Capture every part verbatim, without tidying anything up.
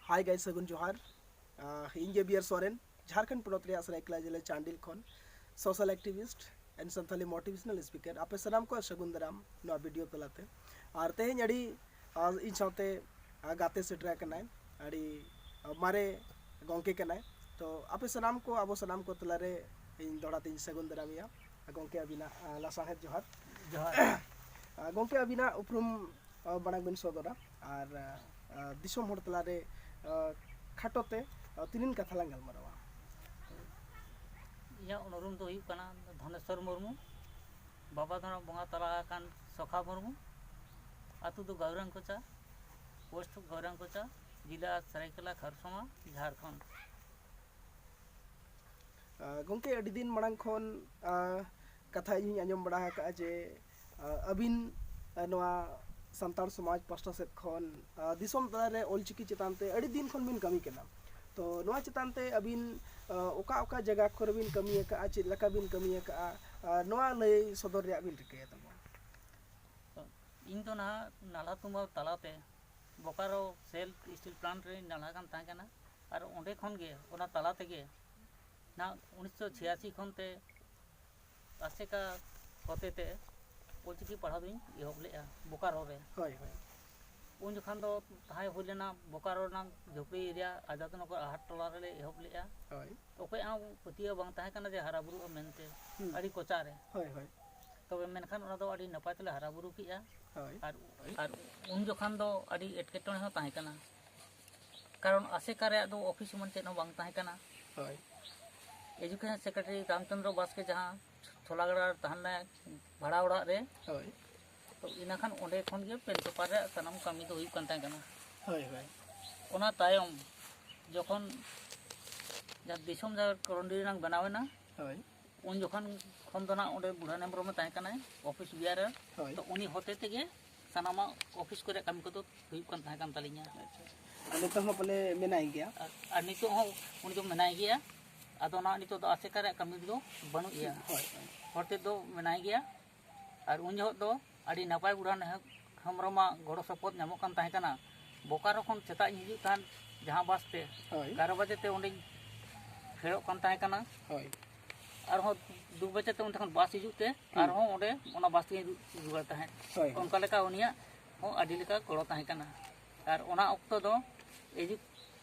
Hi guys, ᱥᱟᱹᱜᱩᱱ ᱡᱚᱦᱟᱨ᱾ ᱟᱦ, ᱤᱧ ᱜᱮ ᱵᱤ ᱟᱨ ᱥᱚᱨᱮᱱ, ᱡᱷᱟᱲᱠᱷᱚᱸᱰ ᱯᱚᱱᱚᱛ ᱨᱮᱭᱟᱜ ᱥᱟᱹᱨᱟᱹᱭᱠᱮᱞᱟ ᱡᱮᱞᱟ ᱪᱟᱱᱰᱤᱞ ᱠᱷᱚᱱ social activist and Santhali motivational speaker᱾ ᱟᱯᱮ ᱥᱟᱱᱟᱢ ᱠᱚ ᱥᱟᱹᱜᱩᱱ ᱫᱟᱨᱟᱢ ᱱᱚᱣᱟ video ᱛᱟᱞᱟᱛᱮ᱾ ᱟᱨ ᱛᱮᱦᱮᱧ ᱟᱹᱰᱤ, ᱟᱦ, ᱤᱧ ᱥᱟᱶᱛᱮ, ᱟᱦ, ᱜᱟᱛᱮ ᱥᱮᱴᱮᱨ ᱟᱠᱟᱱᱟᱭ, ᱟᱹᱰᱤ, ᱟᱦ, ᱢᱟᱨᱮ ᱜᱚᱢᱠᱮ ᱠᱟᱱᱟᱭ᱾ ᱛᱚ ᱟᱯᱮ ᱥᱟᱱᱟᱢ ᱠᱚ, ᱟᱵᱚ ᱥᱟᱱᱟᱢ ᱠᱚ ᱛᱟᱞᱟᱨᱮ ᱤᱧ ᱫᱚᱦᱲᱟ ᱛᱮᱧ ᱥᱟᱹᱜᱩᱱ ᱫᱟᱨᱟᱢᱮᱭᱟ᱾ ᱜᱚᱢᱠᱮ, ᱟᱹᱵᱤᱱᱟᱜ, ᱟᱦ, ᱞᱟᱥᱟᱬᱦᱮᱫ ᱡᱚᱦᱟᱨ᱾ ᱡᱚᱦᱟᱨ᱾ ᱟᱦ, ᱜᱚᱢᱠᱮ, ᱟᱹᱵᱤᱱᱟᱜ ᱩᱯᱨᱩᱢ, ᱟᱦ, ᱢᱟᱲᱟᱝ ᱵᱤᱱ ᱥᱚᱫᱚᱨᱟ ᱟᱨ, ᱟᱦ, ᱫᱤᱥᱚᱢ ᱦᱚᱲ ᱛᱟᱞᱟᱨᱮ, ᱟᱦ, ᱠᱷᱟᱴᱚ ᱛᱮ, ᱟᱦ, ᱛᱤᱱᱤᱱ ᱠᱟᱛᱷᱟ ᱞᱟᱝ ᱜᱟᱞᱢᱟᱨᱟᱣᱟ᱾ ᱤᱧᱟᱹᱜ ᱩᱱᱩᱨᱩᱢ ᱫᱚ ᱦᱩᱭᱩᱜ ᱠᱟᱱᱟ ᱫᱷᱚᱱᱮᱥᱣᱚᱨ ᱢᱩᱨᱢᱩ, ᱵᱟᱵᱟ ᱫᱚ ᱵᱚᱸᱜᱟ ᱛᱟᱞᱟ ᱟᱠᱟᱱ ᱥᱚᱠᱷᱟ ᱢᱩᱨᱢᱩ, ᱟᱹᱛᱩ ᱫᱚ ᱜᱟᱹᱣᱨᱟᱝ ᱠᱚᱪᱟ, ᱯᱳᱥᱴ ᱜᱟᱹᱣᱨᱟᱝ ᱠᱚᱪᱟ, ᱡᱮᱞᱟ ᱥᱟᱹᱨᱟᱹᱭᱠᱮᱞᱟ ᱠᱷᱟᱨᱥᱚᱶᱟ, ᱡᱷᱟᱲᱠᱷᱚᱸᱰ᱾ ᱟᱦ, ᱜᱚᱢᱠᱮ, ᱟᱹᱰᱤ ᱫᱤᱱ ᱢᱟᱲᱟᱝ ᱠᱷᱚᱱ, ᱟᱦ, ᱠᱟᱛᱷᱟ ᱤᱧ ᱟᱸᱡᱚᱢ ᱵᱟᱲᱟ ᱟᱠᱟᱫᱼᱟ ᱡᱮ, ᱟᱦ, ᱟᱹᱵᱤᱱ, ᱟᱦ, ᱱᱚᱣᱟ ᱥᱟᱱᱛᱟᱲ ᱥᱚᱢᱟᱡᱽ ᱯᱟᱥᱴᱟ ᱥᱮᱫ ᱠᱷᱚᱱ, ᱟᱦ, ᱫᱤᱥᱚᱢ ᱛᱟᱞᱟᱨᱮ ᱚᱞᱪᱤᱠᱤ ᱪᱮᱛᱟᱱ ᱛᱮ ᱟᱹᱰᱤ ᱫᱤᱱ ᱠᱷᱚᱱ ᱵᱤᱱ ᱠᱟᱹᱢᱤ ᱠᱟᱱᱟ᱾ ᱛᱚ ᱱᱚᱣᱟ ᱪᱮᱛᱟᱱ ᱛᱮ ᱟᱹᱵᱤᱱ, ᱟᱦ, ᱚᱠᱟ ᱚᱠᱟ ᱡᱟᱭᱜᱟ ᱠᱚᱨᱮ ᱵᱤᱱ ᱠᱟᱹᱢᱤ ᱟᱠᱟᱫᱼᱟ, ᱪᱮᱫ ᱞᱮᱠᱟ ᱵᱤᱱ ᱠᱟᱹᱢᱤ ᱟᱠᱟᱫᱼᱟ, ᱟᱦ, ᱱᱚᱣᱟ ᱞᱟᱹᱭ ᱥᱚᱫᱚᱨ ᱨᱮᱭᱟᱜ ᱵᱤᱱ ᱨᱤᱠᱟᱹᱭᱟ ᱛᱟᱵᱚᱱ᱾ ᱛᱚ ᱤᱧ ᱫᱚ ᱱᱟᱦᱟᱜ ᱱᱟᱞᱦᱟ ᱛᱩᱢᱟᱹᱞ ᱛᱟᱞᱟᱛᱮ ᱵᱳᱠᱟᱨᱳ ᱥᱮᱞ ᱥᱴᱤᱞ ᱯᱞᱟᱱᱴ ᱨᱮᱧ ᱱᱟᱞᱦᱟ ᱠᱟᱱ ᱛᱟᱦᱮᱸ ᱠᱟᱱᱟ᱾ ᱟᱨ ᱚᱸᱰᱮ ᱠᱷᱚᱱ ᱜᱮ, ᱚᱱᱟ ᱛᱟᱞᱟ ᱛᱮᱜᱮ ᱱᱟᱦᱟᱜ ᱩᱱᱤᱥᱥᱚ ᱪᱷᱤᱭᱟᱥᱤ ᱠᱷᱚᱱ ᱛᱮ ᱟᱥᱮᱠᱟ ᱦᱚᱛᱮ ᱛᱮ ᱚᱞᱪᱤᱠᱤ ᱯᱟᱲᱦᱟᱣ ᱫᱚᱧ ᱮᱦᱚᱵ ᱞᱮᱫᱼᱟ ᱵᱳᱠᱟᱨᱳ ᱨᱮ᱾ ᱦᱳᱭ, ᱦᱳᱭ᱾ ᱩᱱ ᱡᱚᱠᱷᱟᱱ ᱫᱚ ᱛᱟᱦᱮᱸ ᱦᱩᱭ ᱞᱮᱱᱟ ᱵᱳᱠᱟᱨᱳ ᱨᱮᱱᱟᱜ ᱡᱷᱩᱯᱲᱤ ᱮᱨᱤᱭᱟ ᱟᱡᱟᱫᱽᱱᱚᱜᱚᱨ ᱟᱦᱟᱨ ᱴᱚᱞᱟ ᱨᱮᱞᱮ ᱮᱦᱚᱵ ᱞᱮᱫᱼᱟ᱾ ᱦᱳᱭ᱾ ᱚᱠᱚᱭᱟᱜ ᱦᱚᱸ ᱯᱟᱹᱛᱭᱟᱹᱣ ᱵᱟᱝ ᱛᱟᱦᱮᱸ ᱠᱟᱱᱟ ᱡᱮ ᱦᱟᱨᱟ ᱵᱩᱨᱩᱜᱼᱟ ᱢᱮᱱᱛᱮ, ᱦᱩᱸ᱾ ᱟᱹᱰᱤ ᱠᱚᱪᱟ ᱨᱮ᱾ ᱦᱳᱭ, ᱦᱳᱭ᱾ ᱛᱚᱵᱮ ᱢᱮᱱᱠᱷᱟᱱ ᱚᱱᱟ ᱫᱚ ᱟᱹᱰᱤ ᱱᱟᱯᱟᱭ ᱛᱮᱞᱮ ᱦᱟᱨᱟ ᱵᱩᱨᱩ ᱠᱮᱜᱼᱟ᱾ ᱦᱳᱭ᱾ ᱟᱨ, ᱟᱨ ᱩᱱ ᱡᱚᱠᱷᱟᱱ ᱫᱚ ᱟᱹᱰᱤ ᱮᱴᱠᱮᱴᱚᱬᱮ ᱦᱚᱸ ᱛᱟᱦᱮᱸ ᱠᱟᱱᱟ, ᱠᱟᱨᱚᱱ ᱟᱥᱮᱠᱟ ᱨᱮᱭᱟᱜ ᱫᱚ ᱚᱯᱷᱤᱥ ᱮᱢᱟᱱ ᱪᱮᱫ ᱦᱚᱸ ᱵᱟᱝ ᱛᱟᱦᱮᱸ ᱠᱟᱱᱟ᱾ ᱦᱳᱭ᱾ ᱮᱡᱩᱠᱮᱥᱚᱱ ᱥᱮᱠᱨᱮᱴᱟᱨᱤ ᱨᱟᱢᱪᱚᱸᱫᱽᱨᱚ ᱵᱟᱥᱠᱮ ᱡᱟᱦᱟᱸ ᱛᱷᱚᱞᱟᱜᱟᱲᱟ ᱨᱮ ᱛᱟᱦᱮᱸ ᱞᱮᱱᱟᱭ ᱵᱷᱟᱲᱟ ᱚᱲᱟᱜ ᱨᱮ, ᱦᱳᱭ᱾ ᱛᱚ ᱤᱱᱟᱹ ᱠᱷᱟᱱ ᱚᱸᱰᱮ ᱠᱷᱚᱱ ᱜᱮ ᱯᱮᱱ ᱯᱮᱯᱟᱨ ᱨᱮᱭᱟᱜ ᱥᱟᱱᱟᱢ ᱠᱟᱹᱢᱤ ᱫᱚ ᱦᱩᱭᱩᱜ ᱠᱟᱱ ᱛᱟᱦᱮᱸ ᱠᱟᱱᱟ᱾ ᱦᱳᱭ, ᱦᱳᱭ᱾ ᱚᱱᱟ ᱛᱟᱭᱚᱢ ᱡᱚᱠᱷᱚᱱ ᱡᱟᱦᱟᱸ ᱫᱤᱥᱚᱢ ᱡᱟᱦᱟᱸ ᱠᱚᱨᱚᱱᱰᱤ ᱨᱮᱱᱟᱝ ᱵᱮᱱᱟᱣ ᱮᱱᱟ, ᱦᱳᱭ᱾ ᱩᱱ ᱡᱚᱠᱷᱚᱱ ᱠᱷᱚᱱ ᱫᱚ ᱱᱟᱜ ᱚᱸᱰᱮ ᱵᱩᱲᱦᱟᱱ ᱦᱮᱢᱵᱨᱚᱢᱮ ᱛᱟᱦᱮᱸ ᱠᱟᱱᱟᱭ, ᱚᱯᱷᱤᱥ ᱵᱤᱭᱟᱨᱟᱨ᱾ ᱦᱳᱭ᱾ ᱛᱚ ᱩᱱᱤ ᱦᱚᱛᱮ ᱛᱮᱜᱮ ᱥᱟᱱᱟᱢᱟᱜ ᱚᱯᱷᱤᱥ ᱠᱚᱨᱮ ᱠᱟᱹᱢᱤ ᱠᱚᱫᱚ ᱦᱩᱭᱩᱜ ᱠᱟᱱ ᱛᱟᱦᱮᱸ ᱠᱟᱱ ᱛᱟᱹᱞᱤᱧᱟ᱾ ᱟᱪᱪᱷᱟ᱾ ᱟᱨ ᱱᱤᱛᱚᱜ ᱦᱚᱸ ᱯᱟᱞᱮ ᱢᱮᱱᱟᱭ ᱜᱮᱭᱟ? ᱟᱨ, ᱟᱨ ᱱᱤᱛᱚᱜ ᱦᱚᱸ ᱩᱱᱤ ᱫᱚ ᱢᱮᱱᱟᱭ ᱜᱮᱭᱟ᱾ ᱟᱫᱚ ᱱᱟᱜ ᱱᱤᱛᱚᱜ ᱫᱚ ᱟᱥᱮᱠᱟ ᱨᱮᱭᱟᱜ ᱠᱟᱹᱢᱤ ᱨᱮᱫᱚ ᱵᱟᱹᱱᱩᱜ ᱜᱮᱭᱟ᱾ ᱦᱳᱭ, ᱦᱳᱭ᱾ ᱦᱚᱲ ᱛᱮᱫ ᱫᱚ ᱢᱮᱱᱟᱭ ᱜᱮᱭᱟ᱾ ᱟᱨ ᱩᱱ ᱡᱚᱦᱚᱜ ᱫᱚ ᱟᱹᱰᱤ ᱱᱟᱯᱟᱭ ᱵᱩᱲᱦᱟᱱ ᱦᱮᱢ-, ᱦᱮᱢᱵᱨᱚᱢᱟᱜ ᱜᱚᱲᱚ ᱥᱚᱯᱚᱦᱚᱫ ᱧᱟᱢᱚᱜ ᱠᱟᱱ ᱛᱟᱦᱮᱸ ᱠᱟᱱᱟ᱾ ᱵᱳᱠᱟᱨᱳ ᱠᱷᱚᱱ ᱥᱮᱛᱟᱜ ᱤᱧ ᱦᱤᱡᱩᱜ ᱛᱟᱦᱮᱸᱫ ᱡᱟᱦᱟᱸ ᱵᱟᱥ ᱛᱮ, ᱦᱳᱭ᱾ ᱮᱜᱟᱨᱚ ᱵᱟᱡᱮ ᱛᱮ ᱚᱸᱰᱮᱧ ᱯᱷᱮᱰᱚᱜ ᱠᱟᱱ ᱛᱟᱦᱮᱸ ᱠᱟᱱᱟ᱾ ᱦᱳᱭ᱾ ᱟᱨᱦᱚᱸ ᱫᱩ ᱵᱟᱡᱮ ᱛᱮ ᱚᱸᱰᱮ ᱠᱷᱚᱱ ᱵᱟᱥ ᱦᱤᱡᱩᱜ ᱛᱮ ᱦᱩᱸ᱾ ᱟᱨᱦᱚᱸ ᱚᱸᱰᱮ ᱚᱱᱟ ᱵᱟᱥ ᱛᱮᱜᱮᱧ ᱨᱩ-, ᱨᱩᱣᱟᱹᱲ ᱛᱟᱦᱮᱸᱫ᱾ ᱦᱳᱭ, ᱦᱳᱭ᱾ ᱚᱱᱠᱟ ᱞᱮᱠᱟ ᱩᱱᱤᱭᱟᱜ ᱦᱚᱸ ᱟᱹᱰᱤ ᱞᱮᱠᱟ ᱜᱚᱲᱚ ᱛᱟᱦᱮᱸ ᱠᱟᱱᱟ᱾ ᱟᱨ ᱚᱱᱟ ᱚᱠᱛᱚ ᱫᱚ ᱮᱡᱩ-,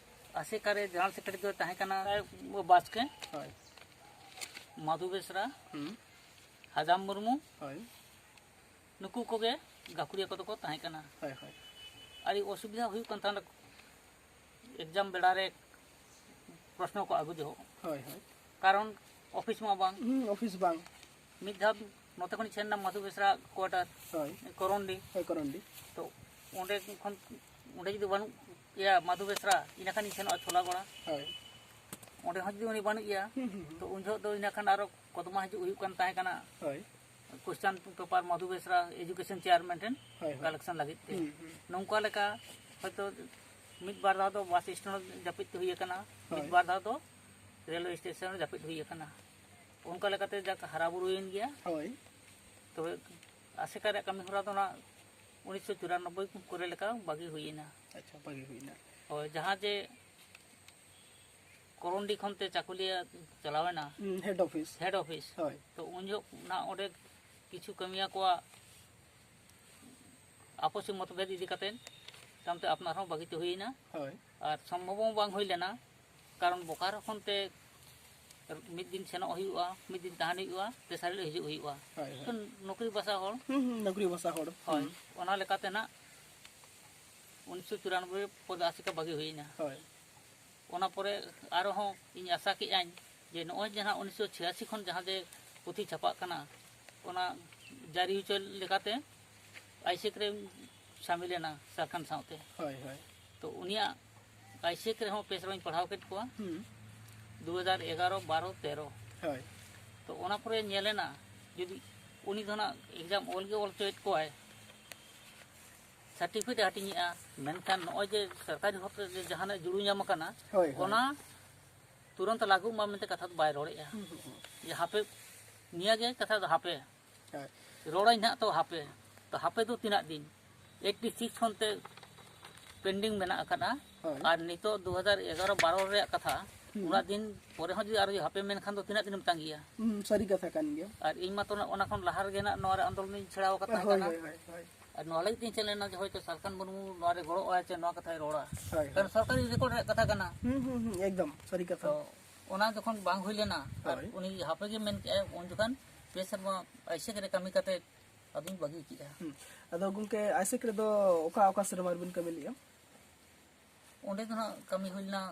ᱟᱥᱮᱠᱟ ᱨᱮ ᱡᱮᱱᱟᱨᱮᱞ ᱥᱮᱠᱨᱮᱴᱟᱨᱤ ᱫᱚᱭ ᱛᱟᱦᱮᱸ ᱠᱟᱱᱟ ᱵᱟᱥᱠᱮ, ᱦᱳᱭ᱾ ᱢᱟᱫᱷᱩ ᱵᱮᱥᱨᱟ, ᱦᱩᱸ᱾ ᱦᱟᱡᱟᱢ ᱢᱩᱨᱢᱩ, ᱦᱳᱭ᱾ ᱱᱩᱠᱩ ᱠᱚᱜᱮ ᱜᱟᱹᱠᱷᱩᱲᱤᱭᱟᱹ ᱠᱚᱫᱚ ᱠᱚ ᱛᱟᱦᱮᱸ ᱠᱟᱱᱟ᱾ ᱦᱳᱭ, ᱦᱳᱭ᱾ ᱟᱹᱰᱤ ᱚᱥᱩᱵᱤᱫᱷᱟ ᱦᱩᱭᱩᱜ ᱠᱟᱱ ᱛᱟᱦᱮᱸᱱᱟ ᱮᱠᱡᱟᱢ ᱵᱮᱲᱟ ᱨᱮ ᱯᱨᱚᱥᱱᱚ ᱠᱚ ᱟᱹᱜᱩ ᱡᱚᱦᱚᱜ᱾ ᱦᱳᱭ, ᱦᱳᱭ᱾ ᱠᱟᱨᱚᱱ ᱚᱯᱷᱤᱥ ᱢᱟ ᱵᱟᱝ᱾ ᱦᱩᱸ, ᱚᱯᱷᱤᱥ ᱵᱟᱝ᱾ ᱢᱤᱫ ᱫᱷᱟᱣ ᱱᱚᱛᱮ ᱠᱷᱚᱱᱤᱧ ᱥᱮᱱ ᱮᱱᱟ ᱢᱟᱫᱷᱩ ᱵᱮᱥᱨᱟ ᱠᱚᱣᱟᱴᱟᱨ, ᱦᱳᱭ᱾ ᱠᱚᱨᱚᱱᱰᱤ᱾ ᱦᱳᱭ, ᱠᱚᱨᱚᱱᱰᱤ᱾ ᱛᱚ ᱚᱸᱰᱮ ᱠᱷᱚᱱ, ᱚᱸᱰᱮ ᱡᱩᱫᱤ ᱵᱟᱹᱱᱩᱜ ᱮᱭᱟ ᱢᱟᱫᱷᱩ ᱵᱮᱥᱨᱟ, ᱤᱱᱟᱹ ᱠᱷᱟᱱᱤᱧ ᱥᱮᱱᱚᱜᱼᱟ ᱪᱷᱳᱞᱟᱜᱚᱲᱟ᱾ ᱦᱳᱭ᱾ ᱚᱸᱰᱮ ᱦᱚᱸ ᱡᱩᱫᱤ ᱩᱱᱤ ᱵᱟᱹᱱᱩᱜ ᱮᱭᱟ, ᱦᱩᱸ, ᱦᱩᱸ, ᱦᱩᱸ᱾ ᱛᱚ ᱩᱱ ᱡᱚᱦᱚᱜ ᱫᱚ ᱤᱱᱟᱹ ᱠᱷᱟᱱ ᱟᱨᱚ ᱠᱚᱫᱢᱟ ᱦᱤᱡᱩᱜ ᱦᱩᱭᱩᱜ ᱠᱟᱱ ᱛᱟᱦᱮᱸ ᱠᱟᱱᱟ᱾ ᱦᱳᱭ᱾ ᱠᱚᱥᱪᱟᱱ ᱯᱮᱯᱟᱨ ᱢᱟᱫᱷᱩ ᱵᱮᱥᱨᱟ ᱮᱡᱩᱠᱮᱥᱚᱱ ᱪᱮᱭᱟᱨᱢᱮᱱ ᱴᱷᱮᱱ ᱦᱳᱭ, ᱦᱳᱭ᱾ ᱠᱟᱞᱮᱠᱥᱚᱱ ᱞᱟᱹᱜᱤᱫ ᱛᱮ᱾ ᱦᱩᱸ, ᱦᱩᱸ᱾ ᱱᱚᱝᱠᱟ ᱞᱮᱠᱟ ᱦᱚᱭᱛᱳ ᱢᱤᱫ ᱵᱟᱨ ᱫᱷᱟᱣ ᱫᱚ ᱵᱟᱥ ᱥᱴᱮᱱᱰ ᱨᱮ ᱡᱟᱹᱯᱤᱫ ᱦᱩᱭ ᱟᱠᱟᱱᱟ, ᱢᱤᱫ ᱦᱳᱭ᱾ ᱵᱟᱨ ᱫᱷᱟᱣ ᱫᱚ ᱨᱮᱞᱣᱮ ᱥᱴᱮᱥᱚᱱ ᱨᱮ ᱡᱟᱹᱯᱤᱫ ᱦᱩᱭ ᱟᱠᱟᱱᱟ᱾ ᱚᱱᱠᱟ ᱞᱮᱠᱟᱛᱮ ᱡᱟᱠ ᱦᱟᱨᱟ ᱵᱩᱨᱩᱭᱮᱱ ᱜᱮᱭᱟ᱾ ᱦᱳᱭ᱾ ᱛᱚᱵᱮ ᱟᱥᱮᱠᱟ ᱨᱮᱭᱟᱜ ᱠᱟᱹᱢᱤ ᱦᱚᱨᱟ ᱫᱚ ᱚᱱᱟ ᱩᱱᱤᱥᱥᱚ ᱪᱩᱨᱟᱱᱚᱵᱵᱳᱭ ᱠᱚᱨᱮ ᱞᱮᱠᱟ ᱵᱟᱹᱜᱤ ᱦᱩᱭᱮᱱᱟ᱾ ᱟᱪᱪᱷᱟ, ᱵᱟᱹᱜᱤ ᱦᱩᱭᱱᱟ᱾ ᱦᱳᱭ, ᱡᱟᱦᱟᱸ ᱡᱮ ᱠᱚᱨᱚᱱᱰᱤ ᱠᱷᱚᱱ ᱛᱮ ᱪᱟᱠᱩᱞᱤᱭᱟᱹ ᱪᱟᱞᱟᱣᱮᱱᱟ᱾ ᱦᱩᱸ, ᱦᱮᱰ ᱚᱯᱷᱤᱥ᱾ Head office. ᱦᱳᱭ᱾ ᱛᱚ ᱩᱱ ᱡᱚᱦᱚᱜ ᱚᱱᱟ ᱚᱸᱰᱮ ᱠᱤᱪᱷᱩ ᱠᱟᱹᱢᱤᱭᱟᱹ ᱠᱚᱣᱟᱜ ᱟᱯᱚᱥᱤ ᱢᱚᱛᱵᱷᱮᱫ ᱤᱫᱤ ᱠᱟᱛᱮ ᱛᱟᱭᱚᱢ ᱛᱮ ᱟᱯᱱᱟᱨ ᱦᱚᱸ ᱵᱟᱹᱜᱤ ᱛᱮ ᱦᱩᱭᱮᱱᱟ᱾ ᱦᱳᱭ᱾ ᱟᱨ ᱥᱚᱢᱵᱷᱚᱵ ᱦᱚᱸ ᱵᱟᱝ ᱦᱩᱭ ᱞᱮᱱᱟ, ᱠᱟᱨᱚᱱ ᱵᱳᱠᱟᱨᱳ ᱠᱷᱚᱱ ᱛᱮ ᱢᱤᱫ ᱫᱤᱱ ᱥᱮᱱᱚᱜ ᱦᱩᱭᱩᱜᱼᱟ, ᱢᱤᱫ ᱫᱤᱱ ᱛᱟᱦᱮᱱ ᱦᱩᱭᱩᱜᱼᱟ, ᱛᱮᱥᱟᱨ ᱦᱤᱞᱳᱜ ᱦᱤᱡᱩᱜ ᱦᱩᱭᱩᱜᱼᱟ᱾ ᱦᱳᱭ, ᱦᱳᱭ᱾ ᱛᱚ ᱱᱚᱠᱨᱤ ᱵᱟᱥᱟ ᱦᱚᱲ᱾ ᱦᱩᱸ, ᱦᱩᱸ, ᱱᱚᱠᱨᱤ ᱵᱟᱥᱟ ᱦᱚᱲ᱾ ᱦᱳᱭ, ᱦᱩᱸ᱾ ᱚᱱᱟ ᱞᱮᱠᱟᱛᱮ ᱱᱟᱜ ᱩᱱᱤᱥᱥᱚ ᱪᱩᱨᱟᱱᱚᱵᱵᱳᱭ ᱯᱚᱨ ᱫᱚ ᱟᱥᱮᱠᱟ ᱵᱟᱹᱜᱤ ᱦᱩᱭᱮᱱᱟ᱾ ᱦᱳᱭ᱾ ᱚᱱᱟ ᱯᱚᱨᱮ ᱟᱨᱦᱚᱸ ᱤᱧ ᱟᱥᱟ ᱠᱮᱜᱼᱟᱹᱧ ᱡᱮ ᱱᱚᱜᱼᱚᱭ ᱡᱟᱦᱟᱸ ᱩᱱᱤᱥᱥᱚ ᱪᱷᱤᱭᱟᱥᱤ ᱠᱷᱚᱱ ᱡᱟᱦᱟᱸ ᱡᱮ ᱯᱩᱛᱷᱤ ᱪᱷᱟᱯᱟᱜ ᱠᱟᱱᱟ, ᱚᱱᱟ ᱡᱟᱹᱨᱤ ᱦᱚᱪᱚ ᱞᱮᱠᱟᱛᱮ ᱟᱭᱥᱮᱠ ᱨᱮ ᱥᱟᱢᱤᱞ ᱮᱱᱟ ᱥᱟᱨᱠᱷᱟᱱ ᱥᱟᱶᱛᱮ᱾ ᱦᱳᱭ, ᱦᱳᱭ᱾ ᱛᱚ ᱩᱱᱤᱭᱟᱜ ᱟᱭᱥᱮᱠ ᱨᱮᱦᱚᱸ ᱯᱮ ᱥᱮᱨᱢᱟᱧ ᱯᱟᱲᱦᱟᱣ ᱠᱮᱫ ᱠᱚᱣᱟ, ᱦᱩᱸ᱾ ᱫᱩ ᱦᱟᱡᱟᱨ ᱮᱜᱟᱨᱚ, ᱵᱟᱨᱚ, ᱛᱮᱨᱚ᱾ ᱦᱳᱭ᱾ ᱛᱚ ᱚᱱᱟ ᱯᱚᱨᱮ ᱧᱮᱞ ᱮᱱᱟ ᱡᱩᱫᱤ ᱩᱱᱤ ᱫᱚ ᱱᱟᱜ ᱮᱠᱡᱟᱢ ᱚᱞ ᱜᱮ ᱚᱞ ᱦᱚᱪᱚᱭᱮᱫ ᱠᱚᱣᱟᱭ, ᱥᱟᱨᱴᱤᱯᱷᱤᱠᱮᱴ ᱮ ᱦᱟᱹᱴᱤᱧᱮᱜᱼᱟ, ᱢᱮᱱᱠᱷᱟᱱ ᱱᱚᱜᱼᱚᱭ ᱡᱮ ᱥᱚᱨᱠᱟᱨᱤ ᱦᱚᱨ ᱛᱮ ᱡᱟᱦᱟᱱᱟᱜ ᱡᱩᱲᱩ ᱧᱟᱢ ᱟᱠᱟᱱᱟ, ᱦᱳᱭ, ᱦᱳᱭ᱾ ᱚᱱᱟ ᱛᱩᱨᱟᱹᱱᱛ ᱞᱟᱹᱜᱩᱜ ᱢᱟ ᱢᱮᱱᱛᱮ ᱠᱟᱛᱷᱟ ᱫᱚ ᱵᱟᱭ ᱨᱚᱲᱮᱜᱼᱟ᱾ ᱦᱩᱸ, ᱦᱩᱸ, ᱦᱩᱸ᱾ ᱡᱮ ᱦᱟᱯᱮ, ᱱᱤᱭᱟᱹ ᱜᱮ ᱠᱟᱛᱷᱟ ᱫᱚ ᱦᱟᱯᱮ᱾ ᱦᱳᱭ᱾ ᱨᱚᱲᱟᱹᱧ ᱱᱟᱦᱟᱜ ᱛᱚ ᱦᱟᱯᱮ᱾ ᱛᱚ ᱦᱟᱯᱮ ᱫᱚ ᱛᱤᱱᱟᱹᱜ ᱫᱤᱱ? ᱮᱭᱤᱴᱴᱤ ᱥᱤᱠᱥ ᱠᱷᱚᱱ ᱛᱮ ᱯᱮᱱᱰᱤᱝ ᱢᱮᱱᱟᱜ ᱟᱠᱟᱫᱟ᱾ ᱦᱳᱭ᱾ ᱟᱨ ᱱᱤᱛᱚᱜ ᱫᱩ ᱦᱟᱡᱟᱨ ᱮᱜᱟᱨᱚ ᱵᱟᱨᱚ ᱨᱮᱭᱟᱜ ᱠᱟᱛᱷᱟ, ᱦᱩᱸ᱾ ᱩᱱᱟᱹᱜ ᱫᱤᱱ ᱯᱚᱨᱮ ᱦᱚᱸ ᱡᱩᱫᱤ ᱟᱨᱚ ᱦᱟᱯᱮ ᱢᱮᱱᱠᱷᱟᱱ ᱫᱚ ᱛᱤᱱᱟᱹᱜ ᱫᱤᱱᱮᱢ ᱛᱟᱸᱜᱤᱭᱟ? ᱦᱩᱸ, ᱥᱟᱹᱨᱤ ᱠᱟᱛᱷᱟ ᱠᱟᱱ ᱜᱮᱭᱟ᱾ ᱟᱨ ᱤᱧ ᱢᱟᱛᱚ ᱚᱱᱟ ᱠᱷᱚᱱ ᱞᱟᱦᱟ ᱨᱮᱜᱮ ᱱᱟᱜ ᱱᱚᱣᱟ ᱨᱮ ᱟᱱᱫᱳᱞᱚᱱᱤᱧ ᱪᱷᱮᱲᱟᱣ ᱟᱠᱟᱫ ᱛᱟᱦᱮᱸ ᱦᱳᱭ, ᱠᱟᱱᱟ᱾ ᱦᱳᱭ, ᱦᱳᱭ, ᱦᱳᱭ᱾ ᱟᱨ ᱱᱚᱣᱟ ᱞᱟᱹᱜᱤᱫ ᱛᱤᱧ ᱪᱮᱫ ᱞᱮᱱᱟ ᱡᱮ ᱦᱚᱭᱛᱳ ᱥᱟᱞᱠᱷᱟᱱ ᱢᱩᱨᱢᱩ ᱱᱚᱣᱟ ᱨᱮ ᱜᱚᱲᱚᱜ ᱟᱭ ᱥᱮ ᱱᱚᱣᱟ ᱠᱟᱛᱷᱟᱭ ᱨᱚᱲᱟ᱾ ᱦᱳᱭ, ᱠᱟᱨᱚᱱ ᱦᱳᱭ᱾ ᱥᱚᱨᱠᱟᱨᱤ ᱨᱮᱠᱚᱨᱰ ᱨᱮᱭᱟᱜ ᱠᱟᱛᱷᱟ ᱠᱟᱱᱟ᱾ ᱦᱩᱸ, ᱦᱩᱸ, ᱦᱩᱸ, ᱮᱠᱫᱚᱢ ᱥᱟᱹᱨᱤ ᱠᱟᱛᱷᱟ᱾ ᱛᱚ ᱚᱱᱟ ᱡᱚᱠᱷᱚᱱ ᱵᱟᱝ ᱦᱩᱭ ᱞᱮᱱᱟ ᱟᱨ ᱦᱳᱭ᱾ ᱩᱱᱤ ᱦᱟᱯᱮ ᱜᱮ ᱢᱮᱱ ᱠᱮᱜᱼᱟᱭ, ᱩᱱ ᱡᱚᱠᱷᱚᱱ ᱯᱮ ᱥᱮᱨᱢᱟ ᱟᱭᱥᱮᱠ ᱨᱮ ᱠᱟᱹᱢᱤ ᱠᱟᱛᱮ ᱟᱫᱚᱧ ᱵᱟᱹᱜᱤ ᱠᱮᱜᱼᱟ᱾ ᱦᱩᱸ᱾ ᱟᱫᱚ ᱜᱚᱝᱠᱮ, ᱟᱭᱥᱮᱠ ᱨᱮᱫᱚ ᱚᱠᱟ ᱚᱠᱟ ᱥᱮᱨᱢᱟ ᱨᱮᱵᱤᱱ ᱠᱟᱹᱢᱤ ᱞᱮᱜᱼᱟ? ᱚᱸᱰᱮ ᱫᱚ ᱦᱟᱸᱜ ᱠᱟᱹᱢᱤ ᱦᱩᱭ ᱞᱮᱱᱟ